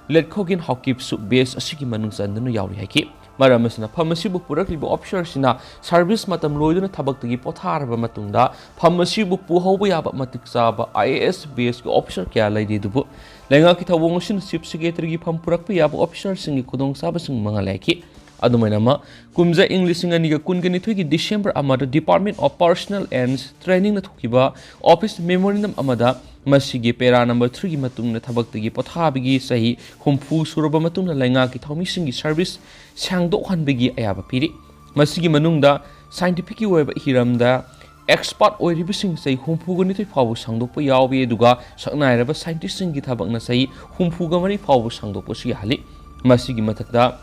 ꯂꯦꯠꯈꯣꯒꯤꯟ ꯍꯥꯎꯀꯤꯞꯁꯨ ꯕꯦꯁ ꯑꯁꯤꯒꯤ ꯃꯅꯨꯡ ꯆꯟꯗꯨꯅ ꯌꯥꯎꯔꯤ ꯍꯥꯏꯈꯤ꯫ ꯃꯔꯝ ꯑꯁꯤꯅ, ꯐꯝ ꯑꯁꯤꯕꯨ ꯄꯨꯔꯛꯂꯤꯕ ꯑꯣꯐꯤꯁꯔꯁꯤꯅ ꯁꯔꯚꯤꯁ ꯃꯇꯝ ꯂꯣꯏꯗꯨꯅ ꯊꯕꯛꯇꯒꯤ ꯄꯣꯊꯥꯔꯕ ꯃꯇꯨꯡꯗ, ꯐꯝ ꯑꯁꯤꯕꯨ ꯄꯨꯍꯧꯕ ꯌꯥꯕ ꯃꯇꯤꯛ ꯆꯥꯕ ꯑꯥꯏ ꯑꯦ ꯑꯦꯁ ꯕꯦꯁꯀꯤ ꯑꯣꯐꯤꯁꯔ ꯀꯌꯥ ꯂꯩꯔꯤ, ꯑꯗꯨꯕꯨ ꯂꯩꯉꯥꯛꯀꯤ ꯊꯧꯑꯣꯡ ꯑꯁꯤꯅ ꯆꯤꯐ ꯁꯦꯀ꯭ꯔꯦꯇꯔꯤꯒꯤ ꯐꯝ ꯄꯨꯔꯛꯄ ꯌꯥꯕ ꯑꯣꯐꯤꯁꯔꯁꯤꯡꯒꯤ ꯈꯨꯗꯣꯡꯆꯥꯕꯁꯤꯡ ꯃꯉꯥꯜ ꯂꯩꯈꯤ꯫ ꯑꯗꯨꯃꯥꯏꯅꯃꯛ, ꯀꯨꯝꯖꯥ ꯏꯪ ꯂꯤꯁꯤꯡ ꯑꯅꯤꯒ ꯀꯨꯟꯒ ꯅꯤꯊꯣꯏꯒꯤ ꯗꯤꯁꯦꯝꯕꯔ ꯑꯃꯗ Department of Personnel and Trainingꯅ ꯊꯣꯛꯈꯤꯕ ꯑꯣꯐꯤꯁ ꯃꯦꯃꯣꯔꯦꯟꯗꯝ ꯑꯃꯗ ꯃꯁꯤꯒꯤ ꯄꯦꯔꯥ ꯅꯝꯕꯔ ꯊ꯭ꯔꯤꯒꯤ ꯃꯇꯨꯡ ꯏꯟꯅ ꯊꯕꯛꯇꯒꯤ ꯄꯣꯊꯥꯕꯒꯤ ꯆꯍꯤ ꯍꯨꯝꯐꯨ ꯁꯨꯔꯕ ꯃꯇꯨꯡꯗ ꯂꯩꯉꯥꯛꯀꯤ ꯊꯧꯃꯤꯁꯤꯡꯒꯤ ꯁꯔꯚꯤꯁ ꯁꯥꯡꯗꯣꯛꯍꯟꯕꯒꯤ ꯑꯌꯥꯕ ꯄꯤꯔꯤ꯫ ꯃꯁꯤꯒꯤ ꯃꯅꯨꯡꯗ ꯁꯥꯏꯟꯇꯤꯐꯤꯛꯀꯤ ꯑꯣꯏꯕ ꯍꯤꯔꯝꯗ ꯑꯦꯛꯁꯄꯥꯔꯠ ꯑꯣꯏꯔꯤꯕꯁꯤꯡ ꯆꯍꯤ ꯍꯨꯝꯐꯨꯒ ꯅꯤꯊꯣꯏ ꯐꯥꯎꯕ ꯁꯥꯡꯗꯣꯛꯄ ꯌꯥꯎꯏ, ꯑꯗꯨꯒ ꯁꯛꯅꯥꯏꯔꯕ ꯁꯥꯏꯟꯇꯤꯁꯁꯤꯡꯒꯤ ꯊꯕꯛꯅ ꯆꯍꯤ ꯍꯨꯝꯐꯨꯒ ꯃꯔꯤ ꯐꯥꯎꯕ ꯁꯥꯡꯗꯣꯛꯄꯁꯨ ꯌꯥꯍꯜꯂꯤ꯫ ꯃꯁꯤꯒꯤ ꯃꯊꯛꯇ,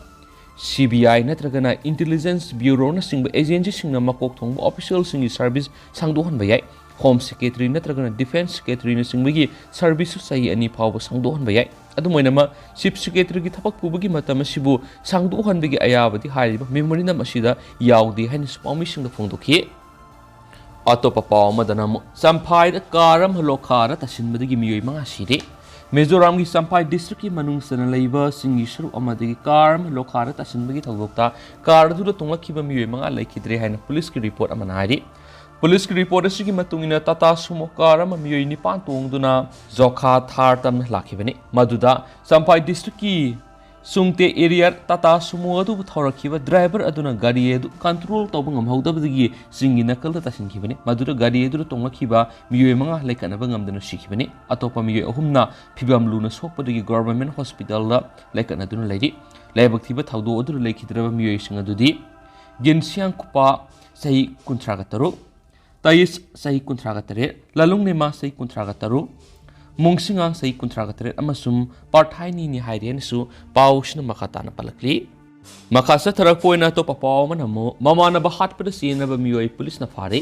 ꯁꯤ ꯕꯤ ꯑꯥꯏ ꯅꯠꯇ꯭ꯔꯒꯅ ꯏꯟꯇꯦꯂꯤꯖꯦꯟꯁ ꯕ꯭ꯌꯨꯔꯣꯅꯆꯤꯡꯕ ꯑꯦꯖꯦꯟꯁꯤꯁꯤꯡꯅ ꯃꯀꯣꯛ ꯊꯣꯡꯕ ꯑꯣꯐꯤꯁꯤꯌꯦꯜꯁꯤꯡꯒꯤ ꯁꯔꯚꯤꯁ ꯁꯥꯡꯗꯣꯛꯍꯟꯕ ꯌꯥꯏ꯫ ꯍꯣꯝ ꯁꯦꯀ꯭ꯔꯦꯇꯔꯤ ꯅꯠꯇ꯭ꯔꯒꯅ ꯗꯤꯐꯦꯟꯁ ꯁꯦꯀ꯭ꯔꯦꯇꯔꯤꯅꯆꯤꯡꯕꯒꯤ ꯁꯔꯚꯤꯁꯁꯨ ꯆꯍꯤ ꯑꯅꯤ ꯐꯥꯎꯕ ꯁꯥꯡꯗꯣꯛꯍꯟꯕ ꯌꯥꯏ꯫ ꯑꯗꯨꯝ ꯑꯣꯏꯅꯃꯛ, ꯆꯤꯐ ꯁꯦꯀ꯭ꯔꯦꯇꯔꯤꯒꯤ ꯊꯕꯛ ꯄꯨꯕꯒꯤ ꯃꯇꯝ ꯑꯁꯤꯕꯨ ꯁꯥꯡꯗꯣꯛꯍꯟꯕꯒꯤ ꯑꯌꯥꯕꯗꯤ ꯍꯥꯏꯔꯤꯕ ꯃꯦꯃꯣꯔꯦꯟꯗꯝ ꯑꯁꯤꯗ ꯌꯥꯎꯗꯦ ꯍꯥꯏꯅꯁꯨ ꯄꯥꯎꯃꯤꯁꯤꯡꯗ ꯐꯣꯡꯗꯣꯛꯈꯤ꯫ ꯑꯇꯣꯞꯄ ꯄꯥꯎ ꯑꯃꯗꯅ ꯑꯃꯨꯛ, ꯆꯝꯐꯥꯏꯗ ꯀꯥꯔ ꯑꯃ ꯂꯣꯈꯥꯗ ꯇꯥꯁꯤꯟꯕꯗꯒꯤ ꯃꯤꯑꯣꯏ ꯃꯉꯥ ꯁꯤꯔꯦ꯫ ꯃꯤꯖꯣꯔꯥꯝꯒꯤ ꯆꯝꯐꯥꯏ ꯗꯤꯁꯇ꯭ꯔꯤꯛꯀꯤ ꯃꯅꯨꯡ ꯆꯟꯅ ꯂꯩꯕꯁꯤꯡꯒꯤ ꯁꯔꯨꯛ ꯑꯃꯗꯒꯤ ꯀꯥꯔ ꯑꯃ ꯂꯣꯈꯥꯗ ꯇꯥꯁꯤꯟꯕꯒꯤ ꯊꯧꯗꯣꯛꯇ ꯀꯥꯔ ꯑꯗꯨꯗ ꯇꯣꯡꯂꯛꯈꯤꯕ ꯃꯤꯑꯣꯏ ꯃꯉꯥ ꯂꯩꯈꯤꯗ꯭ꯔꯦ ꯍꯥꯏꯅ ꯄꯨꯂꯤꯁꯀꯤ ꯔꯤꯄꯣꯔꯠ ꯑꯃꯅ ꯍꯥꯏꯔꯤ꯫ ꯄꯨꯂꯤꯁꯀꯤ ꯔꯤꯄꯣꯔꯠ ꯑꯁꯤꯒꯤ ꯃꯇꯨꯡ ꯏꯟꯅ, ꯇꯥꯇꯥ ꯁꯨꯃꯣ ꯀꯥꯔ ꯑꯃ ꯃꯤꯑꯣꯏ ꯅꯤꯄꯥꯟ ꯇꯣꯡꯗꯨꯅ ꯖꯣꯈꯥ ꯊꯥꯔ ꯇꯝꯅ ꯂꯥꯛꯈꯤꯕꯅꯤ꯫ ꯃꯗꯨꯗ ꯆꯝꯐꯥꯏ ꯗꯤꯁꯇ꯭ꯔꯤꯛꯀꯤ ꯁꯨꯡꯇꯦ ꯑꯦꯔꯤꯌꯥ ꯇꯥꯇꯥ ꯁꯨꯃꯣ ꯑꯗꯨꯕꯨ ꯊꯧꯔꯛꯈꯤꯕ ꯗ꯭ꯔꯥꯏꯚꯔ ꯑꯗꯨꯅ ꯒꯥꯔꯤ ꯑꯗꯨ ꯀꯟꯇ꯭ꯔꯣꯜ ꯇꯧꯕ ꯉꯝꯍꯧꯗꯕꯗꯒꯤ ꯆꯤꯡꯒꯤ ꯅꯥꯀꯜꯗ ꯇꯥꯁꯤꯟꯈꯤꯕꯅꯤ꯫ ꯃꯗꯨꯗ ꯒꯥꯔꯤ ꯑꯗꯨꯗ ꯇꯣꯡꯂꯛꯈꯤꯕ ꯃꯤꯑꯣꯏ ꯃꯉꯥ ꯂꯩꯀꯠꯅꯕ ꯉꯝꯗꯅ ꯁꯤꯈꯤꯕꯅꯤ꯫ ꯑꯇꯣꯞꯄ ꯃꯤꯑꯣꯏ ꯑꯍꯨꯝꯅ ꯐꯤꯕꯝ ꯂꯨꯅ ꯁꯣꯛꯄꯗꯒꯤ ꯒꯣꯚꯔꯟꯃꯦꯟꯠ ꯍꯣꯁꯄꯤꯇꯥꯜꯗ ꯂꯩꯀꯠꯅꯗꯨꯅ ꯂꯩꯔꯤ꯫ ꯂꯥꯏꯕꯛ ꯊꯤꯕ ꯊꯧꯗꯣꯛ ꯑꯗꯨꯗ ꯂꯩꯈꯤꯗ꯭ꯔꯕ ꯃꯤꯑꯣꯏꯁꯤꯡ ꯑꯗꯨꯗꯤ ꯒꯤꯟꯁꯤꯌꯥꯡ ꯈꯨꯄꯥ ꯆꯍꯤ ꯀꯨꯟꯊ꯭ꯔꯥꯒ ꯇꯔꯨꯛ, ꯇꯥꯏꯁ ꯆꯍꯤ ꯀꯨꯟꯊ꯭ꯔꯥꯒ ꯇꯔꯦꯠ, ꯂꯥꯂꯨꯡ ꯅꯦꯃꯥ ꯆꯍꯤ ꯀꯨꯟꯊ꯭ꯔꯥꯒ ꯇꯔꯨꯛ, ꯃꯣꯡꯁꯤꯉꯥꯡ ꯆꯍꯤ ꯀꯨꯟꯊ꯭ꯔꯥꯒ ꯇꯔꯦꯠ ꯑꯃꯁꯨꯡ ꯄꯥꯔꯊꯥꯏꯅꯤꯅꯤ ꯍꯥꯏꯔꯦꯅꯁꯨ ꯄꯥꯎꯁꯤꯅ ꯃꯈꯥ ꯇꯥꯅ ꯄꯜꯂꯛꯂꯤ꯫ ꯃꯈꯥ ꯆꯠꯊꯔꯛꯄ ꯑꯣꯏꯅ ꯑꯇꯣꯞꯄ ꯄꯥꯎ ꯑꯃꯅ ꯑꯃꯨꯛ ꯃꯃꯥꯟꯅꯕ ꯍꯥꯠꯄꯗ ꯆꯦꯟꯅꯕ ꯃꯤꯑꯣꯏ ꯄꯨꯂꯤꯁꯅ ꯐꯥꯔꯦ꯫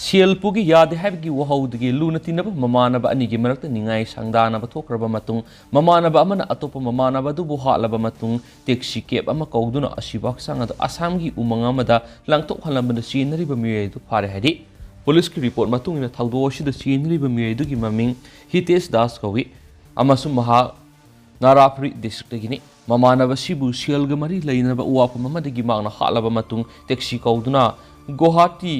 ꯁꯦꯜ ꯄꯨꯒꯦ ꯌꯥꯗꯦ ꯍꯥꯏꯕꯒꯤ ꯋꯥꯍꯧꯗꯒꯤ ꯂꯨꯅ ꯇꯤꯟꯅꯕ ꯃꯃꯥꯟꯅꯕ ꯑꯅꯤꯒꯤ ꯃꯔꯛꯇ ꯅꯤꯡꯉꯥꯏ ꯁꯪꯗꯥꯅꯕ ꯊꯣꯛꯈ꯭ꯔꯕ ꯃꯇꯨꯡ, ꯃꯃꯥꯟꯅꯕ ꯑꯃꯅ ꯑꯇꯣꯞꯄ ꯃꯃꯥꯟꯅꯕ ꯑꯗꯨꯕꯨ ꯍꯥꯠꯂꯕ ꯃꯇꯨꯡ, ꯇꯦꯛꯁꯤ ꯀꯦꯕ ꯑꯃ ꯀꯧꯗꯨꯅ ꯑꯁꯤꯕ ꯍꯛꯆꯥꯡ ꯑꯗꯨ ꯑꯁꯥꯝꯒꯤ ꯎꯃꯪ ꯑꯃꯗ ꯂꯪꯊꯣꯛꯍꯜꯂꯝꯕꯗ ꯆꯦꯟꯅꯔꯤꯕ ꯃꯤꯑꯣꯏ ꯑꯗꯨ ꯐꯥꯔꯦ ꯍꯥꯏꯔꯤ꯫ ꯄꯨꯂꯤꯁꯀꯤ ꯔꯤꯄꯣꯔꯠ ꯃꯇꯨꯡ ꯏꯟꯅ ꯊꯧꯗꯣꯛ ꯑꯁꯤꯗ ꯆꯦꯟꯅꯔꯤꯕ ꯃꯤꯑꯣꯏ ꯑꯗꯨꯒꯤ ꯃꯃꯤꯡ ꯍꯤꯇꯦꯁ ꯗꯥꯁ ꯀꯧꯏ ꯑꯃꯁꯨꯡ ꯃꯍꯥꯛ ꯅꯥꯔꯥꯐꯔꯤ ꯗꯤꯁꯇ꯭ꯔꯤꯛꯇꯒꯤꯅꯤ꯫ ꯃꯃꯥꯟꯅꯕꯁꯤꯕꯨ ꯁꯦꯜꯒ ꯃꯔꯤ ꯂꯩꯅꯕ ꯋꯥꯐꯝ ꯑꯃꯗꯒꯤ ꯃꯍꯥꯛꯅ ꯍꯥꯠꯂꯕ ꯃꯇꯨꯡ ꯇꯦꯛꯁꯤ ꯀꯧꯗꯨꯅ ꯒꯨꯋꯥꯍꯥꯇꯤ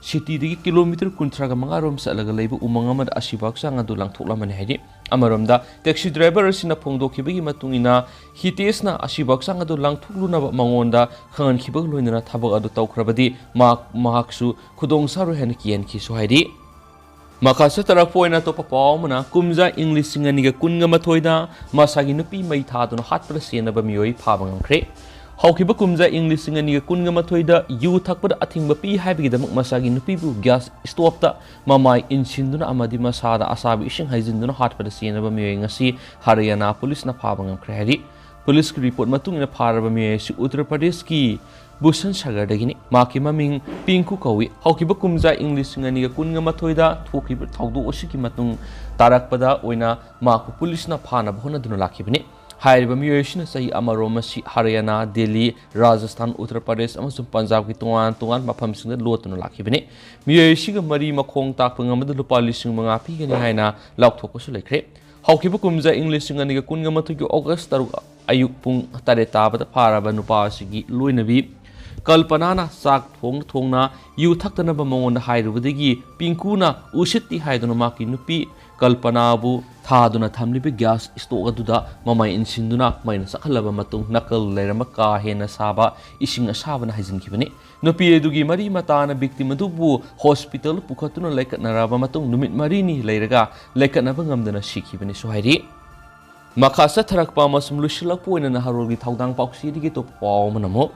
ꯁꯤꯇꯤꯗꯒꯤ ꯀꯤꯂꯣꯃꯤꯇꯔ ꯀꯨꯟꯊ꯭ꯔꯥꯒ ꯃꯉꯥ ꯔꯣꯝ ꯆꯠꯂꯒ ꯂꯩꯕ ꯎꯃꯪ ꯑꯃꯗ ꯑꯁꯤꯕ ꯍꯛꯆꯥꯡ ꯑꯗꯨ ꯂꯪꯊꯣꯛꯂꯝꯕꯅꯤ ꯍꯥꯏꯔꯤ꯫ ꯑꯃꯔꯣꯝꯗ ꯇꯦꯛꯁꯤ ꯗ꯭ꯔꯥꯏꯚꯔ ꯑꯁꯤꯅ ꯐꯣꯡꯗꯣꯛꯈꯤꯕꯒꯤ ꯃꯇꯨꯡ ꯏꯟꯅ ꯍꯤꯇꯦꯁꯅ ꯑꯁꯤꯕ ꯍꯛꯆꯥꯡ ꯑꯗꯨ ꯂꯪꯊꯣꯛꯂꯨꯅꯕ ꯃꯉꯣꯟꯗ ꯈꯪꯍꯟꯈꯤꯕꯒ ꯂꯣꯏꯅꯅ ꯊꯕꯛ ꯑꯗꯨ ꯇꯧꯈ꯭ꯔꯕꯗꯤ ꯃꯍꯥꯛ, ꯃꯍꯥꯛꯁꯨ ꯈꯨꯗꯣꯡ ꯆꯥꯔꯣꯏ ꯍꯥꯏꯅ ꯀꯤꯍꯟꯈꯤꯁꯨ ꯍꯥꯏꯔꯤ꯫ ꯃꯈꯥ ꯆꯠꯊꯔꯛꯄ ꯑꯣꯏꯅ ꯑꯇꯣꯞꯄ ꯄꯥꯎ ꯑꯃꯅ ꯀꯨꯝꯖꯥ ꯏꯪ ꯂꯤꯁꯤꯡ ꯑꯅꯤꯒ ꯀꯨꯟꯒ ꯃꯥꯊꯣꯏꯗ ꯃꯁꯥꯒꯤ ꯅꯨꯄꯤ ꯃꯩ ꯊꯥꯗꯨꯅ ꯍꯥꯠꯄꯗ ꯆꯦꯟꯅꯕ ꯃꯤꯑꯣꯏ ꯐꯥꯕ ꯉꯝꯈ꯭ꯔꯦ꯫ ꯍꯧꯈꯤꯕ ꯀꯨꯝꯖꯥ ꯏꯪ ꯂꯤꯁꯤꯡ ꯑꯅꯤꯒ ꯀꯨꯟꯒ ꯃꯥꯊꯣꯏꯗ ꯌꯨ ꯊꯛꯄꯗ ꯑꯊꯤꯡꯕ ꯄꯤ ꯍꯥꯏꯕꯒꯤꯗꯃꯛ ꯃꯁꯥꯒꯤ ꯅꯨꯄꯤꯕꯨ ꯒ꯭ꯌꯥꯁ ꯁ꯭ꯇꯣꯞꯇ ꯃꯃꯥꯏ ꯏꯟꯁꯤꯟꯗꯨꯅ ꯑꯃꯗꯤ ꯃꯁꯥꯗ ꯑꯁꯥꯕ ꯏꯁꯤꯡ ꯍꯩꯖꯤꯟꯗꯨꯅ ꯍꯥꯠꯄꯗ ꯆꯦꯟꯅꯕ ꯃꯤꯑꯣꯏ ꯉꯁꯤ ꯍꯔꯤꯌꯥꯅꯥ ꯄꯨꯂꯤꯁꯅ ꯐꯥꯕ ꯉꯝꯈ꯭ꯔꯦ ꯍꯥꯏꯔꯤ꯫ ꯄꯨꯂꯤꯁꯀꯤ ꯔꯤꯄꯣꯔꯠ ꯃꯇꯨꯡ ꯏꯟꯅ ꯐꯥꯔꯕ ꯃꯤꯑꯣꯏ ꯑꯁꯤ ꯎꯠꯇꯔ ꯄ꯭ꯔꯗꯦꯁꯀꯤ ꯕꯨꯁꯟ ꯁꯥꯒꯔꯗꯒꯤꯅꯤ꯫ ꯃꯍꯥꯛꯀꯤ ꯃꯃꯤꯡ ꯄꯤꯡꯀꯨ ꯀꯧꯏ꯫ ꯍꯧꯈꯤꯕ ꯀꯨꯝꯖꯥ ꯏꯪ ꯂꯤꯁꯤꯡ ꯑꯅꯤꯒ ꯀꯨꯟꯒ ꯃꯥꯊꯣꯏꯗ ꯊꯣꯛꯈꯤꯕ ꯊꯧꯗꯣꯛ ꯑꯁꯤꯒꯤ ꯃꯇꯨꯡ ꯇꯥꯔꯛꯄꯗ ꯑꯣꯏꯅ ꯃꯍꯥꯛꯄꯨ ꯄꯨꯂꯤꯁꯅ ꯐꯥꯅꯕ ꯍꯣꯠꯅꯗꯨꯅ ꯂꯥꯛꯈꯤꯕꯅꯤ꯫ ꯍꯥꯏꯔꯤꯕ ꯃꯤꯑꯣꯏ ꯑꯁꯤꯅ ꯆꯍꯤ ꯑꯃꯔꯣꯝ ꯑꯁꯤ ꯍꯔꯤꯌꯥꯅꯥ, ꯗꯦꯜꯂꯤ, ꯔꯥꯖꯁꯊꯥꯟ, ꯎꯠꯇꯔ ꯄ꯭ꯔꯗꯦꯁ ꯑꯃꯁꯨꯡ ꯄꯟꯖꯥꯕꯀꯤ ꯇꯣꯉꯥꯟ ꯇꯣꯉꯥꯟꯕ ꯃꯐꯝꯁꯤꯡꯗ ꯂꯣꯠꯇꯨꯅ ꯂꯥꯛꯈꯤꯕꯅꯤ꯫ ꯃꯤꯑꯣꯏ ꯑꯁꯤꯒ ꯃꯔꯤ ꯃꯈꯣꯡ ꯇꯥꯛꯄ ꯉꯝꯕꯗ ꯂꯨꯄꯥ ꯂꯤꯁꯤꯡ ꯃꯉꯥ ꯄꯤꯒꯅꯤ ꯍꯥꯏꯅ ꯂꯥꯎꯊꯣꯛꯄꯁꯨ ꯂꯩꯈ꯭ꯔꯦ꯫ ꯍꯧꯈꯤꯕ ꯀꯨꯝꯖꯥ ꯏꯪ ꯂꯤꯁꯤꯡ ꯑꯅꯤꯒ ꯀꯨꯟꯒ ꯃꯥꯊꯣꯏꯒꯤ ꯑꯣꯒꯁ ꯇꯔꯨꯛ ꯑꯌꯨꯛ ꯄꯨꯡ ꯇꯔꯦꯠ ꯇꯥꯕꯗ ꯐꯥꯔꯕ ꯅꯨꯄꯥ ꯑꯁꯤꯒꯤ ꯂꯣꯏꯅꯕꯤ ꯀꯜꯄꯅꯥꯅ ꯆꯥꯛ ꯊꯣꯡꯅ ꯊꯣꯡꯅ ꯌꯨ ꯊꯛꯇꯅꯕ ꯃꯉꯣꯟꯗ ꯍꯥꯏꯔꯨꯕꯗꯒꯤ ꯄꯤꯡꯀꯨꯅ ꯎꯁꯤꯠꯇꯦ ꯍꯥꯏꯗꯨꯅ ꯃꯍꯥꯛꯀꯤ ꯅꯨꯄꯤ ꯀꯜꯄꯅꯥꯕꯨ ꯊꯥꯗꯨꯅ ꯊꯝꯂꯤꯕ ꯒ꯭ꯌꯥꯁ ꯁ꯭ꯇꯣꯛ ꯑꯗꯨꯗ ꯃꯃꯩ ꯏꯟꯁꯤꯟꯗꯨꯅ ꯃꯩꯅ ꯆꯥꯛꯍꯜꯂꯕ ꯃꯇꯨꯡ, ꯅꯥꯀꯜ ꯂꯩꯔꯝꯕ ꯀꯥ ꯍꯦꯟꯅ ꯁꯥꯕ ꯏꯁꯤꯡ ꯑꯁꯥꯕꯅ ꯍꯩꯖꯤꯟꯈꯤꯕꯅꯤ꯫ ꯅꯨꯄꯤ ꯑꯗꯨꯒꯤ ꯃꯔꯤ ꯃꯇꯥꯅ victim ꯑꯗꯨꯕꯨ hospital ꯄꯨꯈꯠꯇꯨꯅ ꯂꯩꯀꯠꯅꯔꯕ ꯃꯇꯨꯡ, ꯅꯨꯃꯤꯠ ꯃꯔꯤꯅꯤ ꯂꯩꯔꯒ ꯂꯩꯀꯠꯅꯕ ꯉꯝꯗꯅ ꯁꯤꯈꯤꯕꯅꯤꯁꯨ ꯍꯥꯏꯔꯤ꯫ ꯃꯈꯥ ꯆꯠꯊꯔꯛꯄ ꯑꯃꯁꯨꯡ ꯂꯣꯏꯁꯤꯜꯂꯛꯄ ꯑꯣꯏꯅ ꯅꯍꯥꯔꯣꯜꯒꯤ ꯊꯧꯗꯥꯡ ꯄꯥꯎꯆꯦꯗꯒꯤ ꯑꯇꯣꯞꯄ ꯄꯥꯎ ꯑꯃꯅ ꯑꯃꯨꯛ,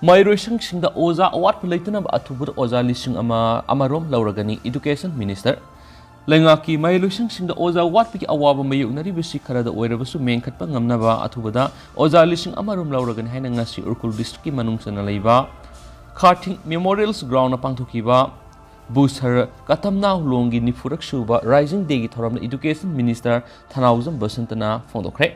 ꯃꯍꯩꯔꯣꯏꯁꯪꯁꯤꯡꯗ ꯑꯣꯖꯥ ꯑꯋꯥꯠꯄ ꯂꯩꯇꯅꯕ ꯑꯊꯨꯕꯗ ꯑꯣꯖꯥ ꯂꯤꯁꯤꯡ ꯑꯃ ꯑꯃꯔꯣꯝ ꯂꯧꯔꯒꯅꯤ Education Minister꯫ ꯂꯩꯉꯥꯛꯀꯤ ꯃꯍꯩꯔꯣꯏꯁꯪꯁꯤꯡꯗ ꯑꯣꯖꯥ ꯋꯥꯠꯄꯒꯤ ꯑꯋꯥꯕ ꯃꯥꯌꯣꯛꯅꯔꯤꯕꯁꯤ ꯈꯔꯗ ꯑꯣꯏꯔꯕꯁꯨ ꯃꯦꯟꯈꯠꯄ ꯉꯝꯅꯕ ꯑꯊꯨꯕꯗ ꯑꯣꯖꯥ ꯂꯤꯁꯤꯡ ꯑꯃꯔꯣꯝ ꯂꯧꯔꯒꯅꯤ ꯍꯥꯏꯅ ꯉꯁꯤ ꯎꯈ꯭ꯔꯨꯜ districtꯀꯤ ꯃꯅꯨꯡ ꯆꯟꯅ ꯂꯩꯕ ꯈꯥꯔꯊꯤꯡ Memorials Groundꯗ ꯄꯥꯡꯊꯣꯛꯈꯤꯕ ꯕꯨꯁꯔ ꯀꯇꯝꯅꯥꯎꯂꯣꯡꯒꯤ ꯅꯤꯐꯨꯔꯛ ꯁꯨꯕ Rising Dayꯒꯤ ꯊꯧꯔꯝꯗ Education Minister ꯊꯅꯥꯎꯖꯝ ꯕꯁꯟꯇꯅ ꯐꯣꯡꯗꯣꯛꯈ꯭ꯔꯦ꯫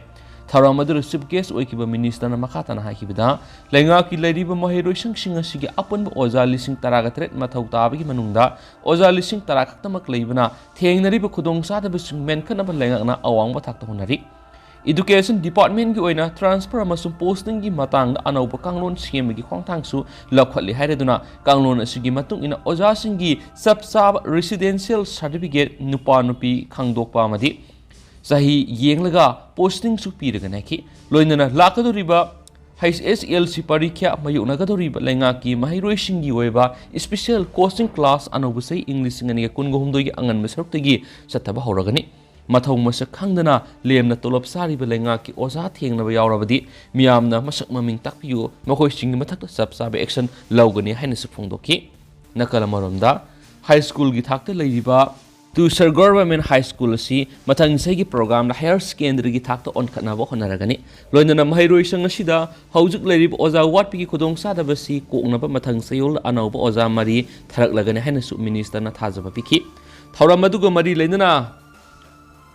ꯊꯧꯔꯝ ꯑꯗꯨꯗ chief guest ꯑꯣꯏꯈꯤꯕ ministerꯅ ꯃꯈꯥ ꯇꯥꯅ ꯍꯥꯏꯈꯤꯕꯗ, ꯂꯩꯉꯥꯛꯀꯤ ꯂꯩꯔꯤꯕ ꯃꯍꯩꯔꯣꯏꯁꯪꯁꯤꯡ ꯑꯁꯤꯒꯤ ꯑꯄꯨꯟꯕ ꯑꯣꯖꯥ ꯂꯤꯁꯤꯡ ꯇꯔꯥꯒ ꯇꯔꯦꯠ ꯃꯊꯧ ꯇꯥꯕꯒꯤ ꯃꯅꯨꯡꯗ ꯑꯣꯖꯥ ꯂꯤꯁꯤꯡ ꯇꯔꯥ ꯈꯛꯇꯃꯛ ꯂꯩꯕꯅ ꯊꯦꯡꯅꯔꯤꯕ ꯈꯨꯗꯣꯡꯆꯥꯗꯕꯁꯤꯡ ꯃꯦꯟꯈꯠꯅꯕ ꯂꯩꯉꯥꯛꯅ ꯑꯋꯥꯡꯕ ꯊꯥꯛꯇ ꯍꯣꯠꯅꯔꯤ꯫ Education Departmentꯀꯤ ꯑꯣꯏꯅ transfer ꯑꯃꯁꯨꯡ postingꯒꯤ ꯃꯇꯥꯡꯗ ꯑꯅꯧꯕ ꯀꯥꯡꯂꯣꯟ ꯁꯦꯝꯕꯒꯤ ꯈꯣꯡꯊꯥꯡꯁꯨ ꯂꯧꯈꯠꯂꯤ ꯍꯥꯏꯔꯗꯨꯅ, ꯀꯥꯡꯂꯣꯟ ꯑꯁꯤꯒꯤ ꯃꯇꯨꯡ ꯏꯟꯅ ꯑꯣꯖꯥꯁꯤꯡꯒꯤ ꯆꯞ ꯆꯥꯕ residential certificate, ꯅꯨꯄꯥ ꯅꯨꯄꯤ ꯈꯪꯗꯣꯛꯄ ꯑꯃꯗꯤ ꯆꯍꯤ ꯌꯦꯡꯂꯒ postingꯁꯨ ꯄꯤꯔꯒꯅꯤ ꯍꯥꯏꯈꯤ꯫ ꯂꯣꯏꯅꯅ ꯂꯥꯛꯀꯗꯧꯔꯤꯕ H S L C ꯄꯔꯤꯈ꯭ꯌꯥ ꯃꯥꯌꯣꯛꯅꯒꯗꯧꯔꯤꯕ ꯂꯩꯉꯥꯛꯀꯤ ꯃꯍꯩꯔꯣꯏꯁꯤꯡꯒꯤ ꯑꯣꯏꯕ special coaching class ꯑꯅꯧꯕ ꯆꯍꯤ ꯏꯪ ꯂꯤꯁꯤꯡ ꯑꯅꯤꯒ ꯀꯨꯟꯒ ꯍꯨꯝꯗꯣꯏꯒꯤ ꯑꯉꯟꯕ ꯁꯔꯨꯛꯇꯒꯤ ꯆꯠꯊꯕ ꯍꯧꯔꯒꯅꯤ꯫ ꯃꯊꯧ ꯃꯁꯛ ꯈꯪꯗꯅ ꯂꯦꯝꯅ ꯇꯣꯂꯣꯞ ꯆꯥꯔꯤꯕ ꯂꯩꯉꯥꯛꯀꯤ ꯑꯣꯖꯥ ꯊꯦꯡꯅꯕ ꯌꯥꯎꯔꯕꯗꯤ ꯃꯤꯌꯥꯝꯅ ꯃꯁꯛ ꯃꯃꯤꯡ ꯇꯥꯛꯄꯤꯌꯨ, ꯃꯈꯣꯏꯁꯤꯡꯒꯤ ꯃꯊꯛꯇ ꯆꯞ ꯆꯥꯕ action ꯂꯧꯒꯅꯤ ꯍꯥꯏꯅꯁꯨ ꯐꯣꯡꯗꯣꯛꯈꯤ꯫ ꯅꯥꯀꯜ ꯑꯃꯔꯣꯝꯗ, high schoolꯒꯤ ꯊꯥꯛꯇ ꯂꯩꯔꯤꯕ ꯇꯨꯁꯔ Government High School ꯑꯁꯤ ꯃꯊꯪ ꯆꯍꯤꯒꯤ programꯗ higher secondaryꯒꯤ ꯊꯥꯛꯇ ꯑꯣꯟꯈꯠꯅꯕ ꯍꯣꯠꯅꯔꯒꯅꯤ꯫ ꯂꯣꯏꯅꯅ ꯃꯍꯩꯔꯣꯏꯁꯪ ꯑꯁꯤꯗ ꯍꯧꯖꯤꯛ ꯂꯩꯔꯤꯕ ꯑꯣꯖꯥ ꯋꯥꯠꯄꯒꯤ ꯈꯨꯗꯣꯡꯆꯥꯗꯕ ꯑꯁꯤ ꯀꯣꯛꯅꯕ ꯃꯊꯪ ꯆꯌꯣꯜꯗ ꯑꯅꯧꯕ ꯑꯣꯖꯥ ꯃꯔꯤ ꯊꯥꯔꯛꯂꯒꯅꯤ ꯍꯥꯏꯅꯁꯨ ministerꯅ ꯊꯥꯖꯕ ꯄꯤꯈꯤ꯫ ꯊꯧꯔꯝ ꯑꯗꯨꯒ ꯃꯔꯤ ꯂꯩꯅꯅ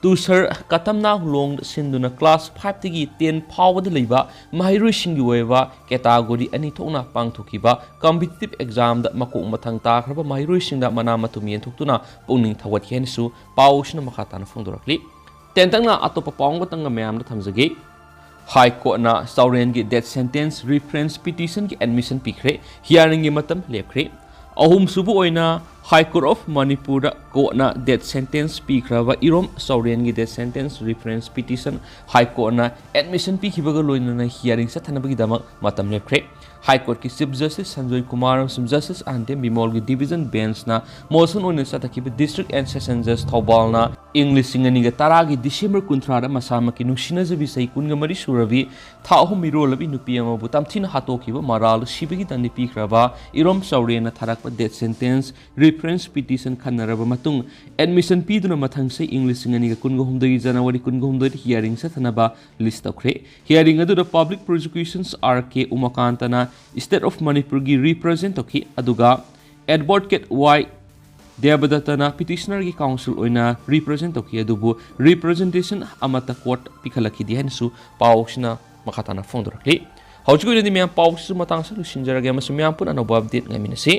ꯇꯨꯁꯔ ꯀꯇꯝꯅꯥ ꯍꯨꯂꯣꯡꯗ ꯁꯤꯟꯗꯨꯅ class fiveꯇꯒꯤ ten ꯐꯥꯎꯕꯗ ꯂꯩꯕ ꯃꯍꯩꯔꯣꯏꯁꯤꯡꯒꯤ ꯑꯣꯏꯕ category ꯑꯅꯤ ꯊꯣꯛꯅ ꯄꯥꯡꯊꯣꯛꯈꯤꯕ competitive examꯗ ꯃꯀꯣꯛ ꯃꯊꯪ ꯇꯥꯈ꯭ꯔꯕ ꯃꯍꯩꯔꯣꯏꯁꯤꯡꯗ ꯃꯅꯥ ꯃꯊꯨꯝ ꯌꯦꯟꯊꯣꯛꯇꯨꯅ ꯄꯨꯛꯅꯤꯡ ꯊꯧꯒꯠꯈꯤ ꯍꯥꯏꯅꯁꯨ ꯄꯥꯎꯁꯤꯅ ꯃꯈꯥ ꯇꯥꯅ ꯐꯣꯡꯗꯣꯔꯛꯂꯤ꯫ ꯇꯦꯟꯇꯛꯅ ꯑꯇꯣꯞꯄ ꯄꯥꯎ ꯑꯃꯇꯪꯒ ꯃꯌꯥꯝꯗ ꯊꯝꯖꯒꯦ꯫ High Courtꯅ ꯆꯥꯎꯔꯦꯟꯒꯤ death sentence reference petitionꯒꯤ admission ꯄꯤꯈ꯭ꯔꯦ꯫ Hearingꯒꯤ ꯃꯇꯝ ꯂꯦꯞꯈ꯭ꯔꯦ꯫ ꯑꯍꯨꯝꯁꯨꯕ ꯑꯣꯏꯅ High Court of Manipurꯗ courtꯅ death sentence ꯄꯤꯈ꯭ꯔꯕ Irom ꯆꯥꯎꯔꯦꯟꯒꯤ death sentence reference petition High Courtꯅ admission ꯄꯤꯈꯤꯕꯒ ꯂꯣꯏꯅꯅ hearing ꯆꯠꯊꯅꯕꯒꯤꯗꯃꯛ ꯃꯇꯝ ꯂꯦꯞꯈ꯭ꯔꯦ꯫ High Courtꯀꯤ Chief Justice Sanjoy Kumar ꯑꯃꯁꯨꯡ Justice ꯑꯍꯟꯗꯦꯝ ꯕꯤꯃꯣꯜꯒꯤ division benchꯅ motion ꯑꯣꯏꯅ ꯆꯠꯊꯈꯤꯕ District and Session Judge ꯊꯧꯕꯥꯜꯅ ꯏꯪ ꯂꯤꯁꯤꯡ ꯑꯅꯤꯒ ꯇꯔꯥꯒꯤ December ꯀꯨꯟꯊ꯭ꯔꯥꯗ ꯃꯁꯥꯃꯛꯀꯤ ꯅꯨꯡꯁꯤꯅꯖꯕꯤ ꯆꯍꯤ ꯀꯨꯟꯒ ꯃꯔꯤ ꯁꯨꯔꯕꯤ ꯊꯥ ꯑꯍꯨꯝ ꯃꯤꯔꯣꯜꯂꯕꯤ ꯅꯨꯄꯤ ꯑꯃꯕꯨ ꯇꯝꯊꯤꯅ ꯍꯥꯠꯇꯣꯛꯈꯤꯕ ꯃꯔꯥꯜ ꯁꯤꯕꯒꯤ ꯗꯟꯗꯤ ꯄꯤꯈ꯭ꯔꯕ ꯏꯔꯣꯝ ꯆꯥꯎꯔꯦꯟꯅ ꯊꯥꯔꯛꯄ death sentence reference petition ꯈꯟꯅꯔꯕ ꯃꯇꯨꯡ admission ꯄꯤꯗꯨꯅ ꯃꯊꯪ ꯆꯍꯤ ꯏꯪ ꯂꯤꯁꯤꯡ ꯑꯅꯤꯒ ꯀꯨꯟꯒ ꯍꯨꯝꯗꯣꯏꯒꯤ January ꯀꯨꯟꯒ ꯍꯨꯝꯗꯣꯏꯗ hearing ꯆꯠꯊꯅꯕ list ꯇꯧꯈ꯭ꯔꯦ꯫ Hearing ꯑꯗꯨꯗ Public Prosecutions R K ꯎꯃꯥꯀꯥꯟꯇꯅ State of Manipurꯒꯤ represent ꯇꯧꯈꯤ, ꯑꯗꯨꯒ Advocate Y ꯗꯦꯕꯗꯠꯇꯅ petitionerꯒꯤ counsel ꯑꯣꯏꯅ represent ꯇꯧꯈꯤ, ꯑꯗꯨꯕꯨ representation ꯑꯃꯠꯇ court ꯄꯤꯈꯠꯂꯛꯈꯤꯗꯦ ꯍꯥꯏꯅꯁꯨ ꯄꯥꯎꯁꯤꯅ ꯃꯈꯥ ꯇꯥꯅ ꯐꯣꯡꯗꯣꯔꯛꯂꯤ꯫ ꯍꯧꯖꯤꯛꯀꯤ ꯑꯣꯏꯅꯗꯤ ꯃꯌꯥꯝ ꯄꯥꯎꯁꯤꯁꯨ ꯃꯇꯥꯡ ꯑꯁꯤꯗ ꯂꯣꯏꯁꯤꯟꯖꯔꯒꯦ ꯑꯃꯁꯨꯡ ꯃꯌꯥꯝ ꯄꯨꯟꯅ ꯑꯅꯧꯕ update ꯉꯥꯏꯃꯤꯟꯅꯁꯤ꯫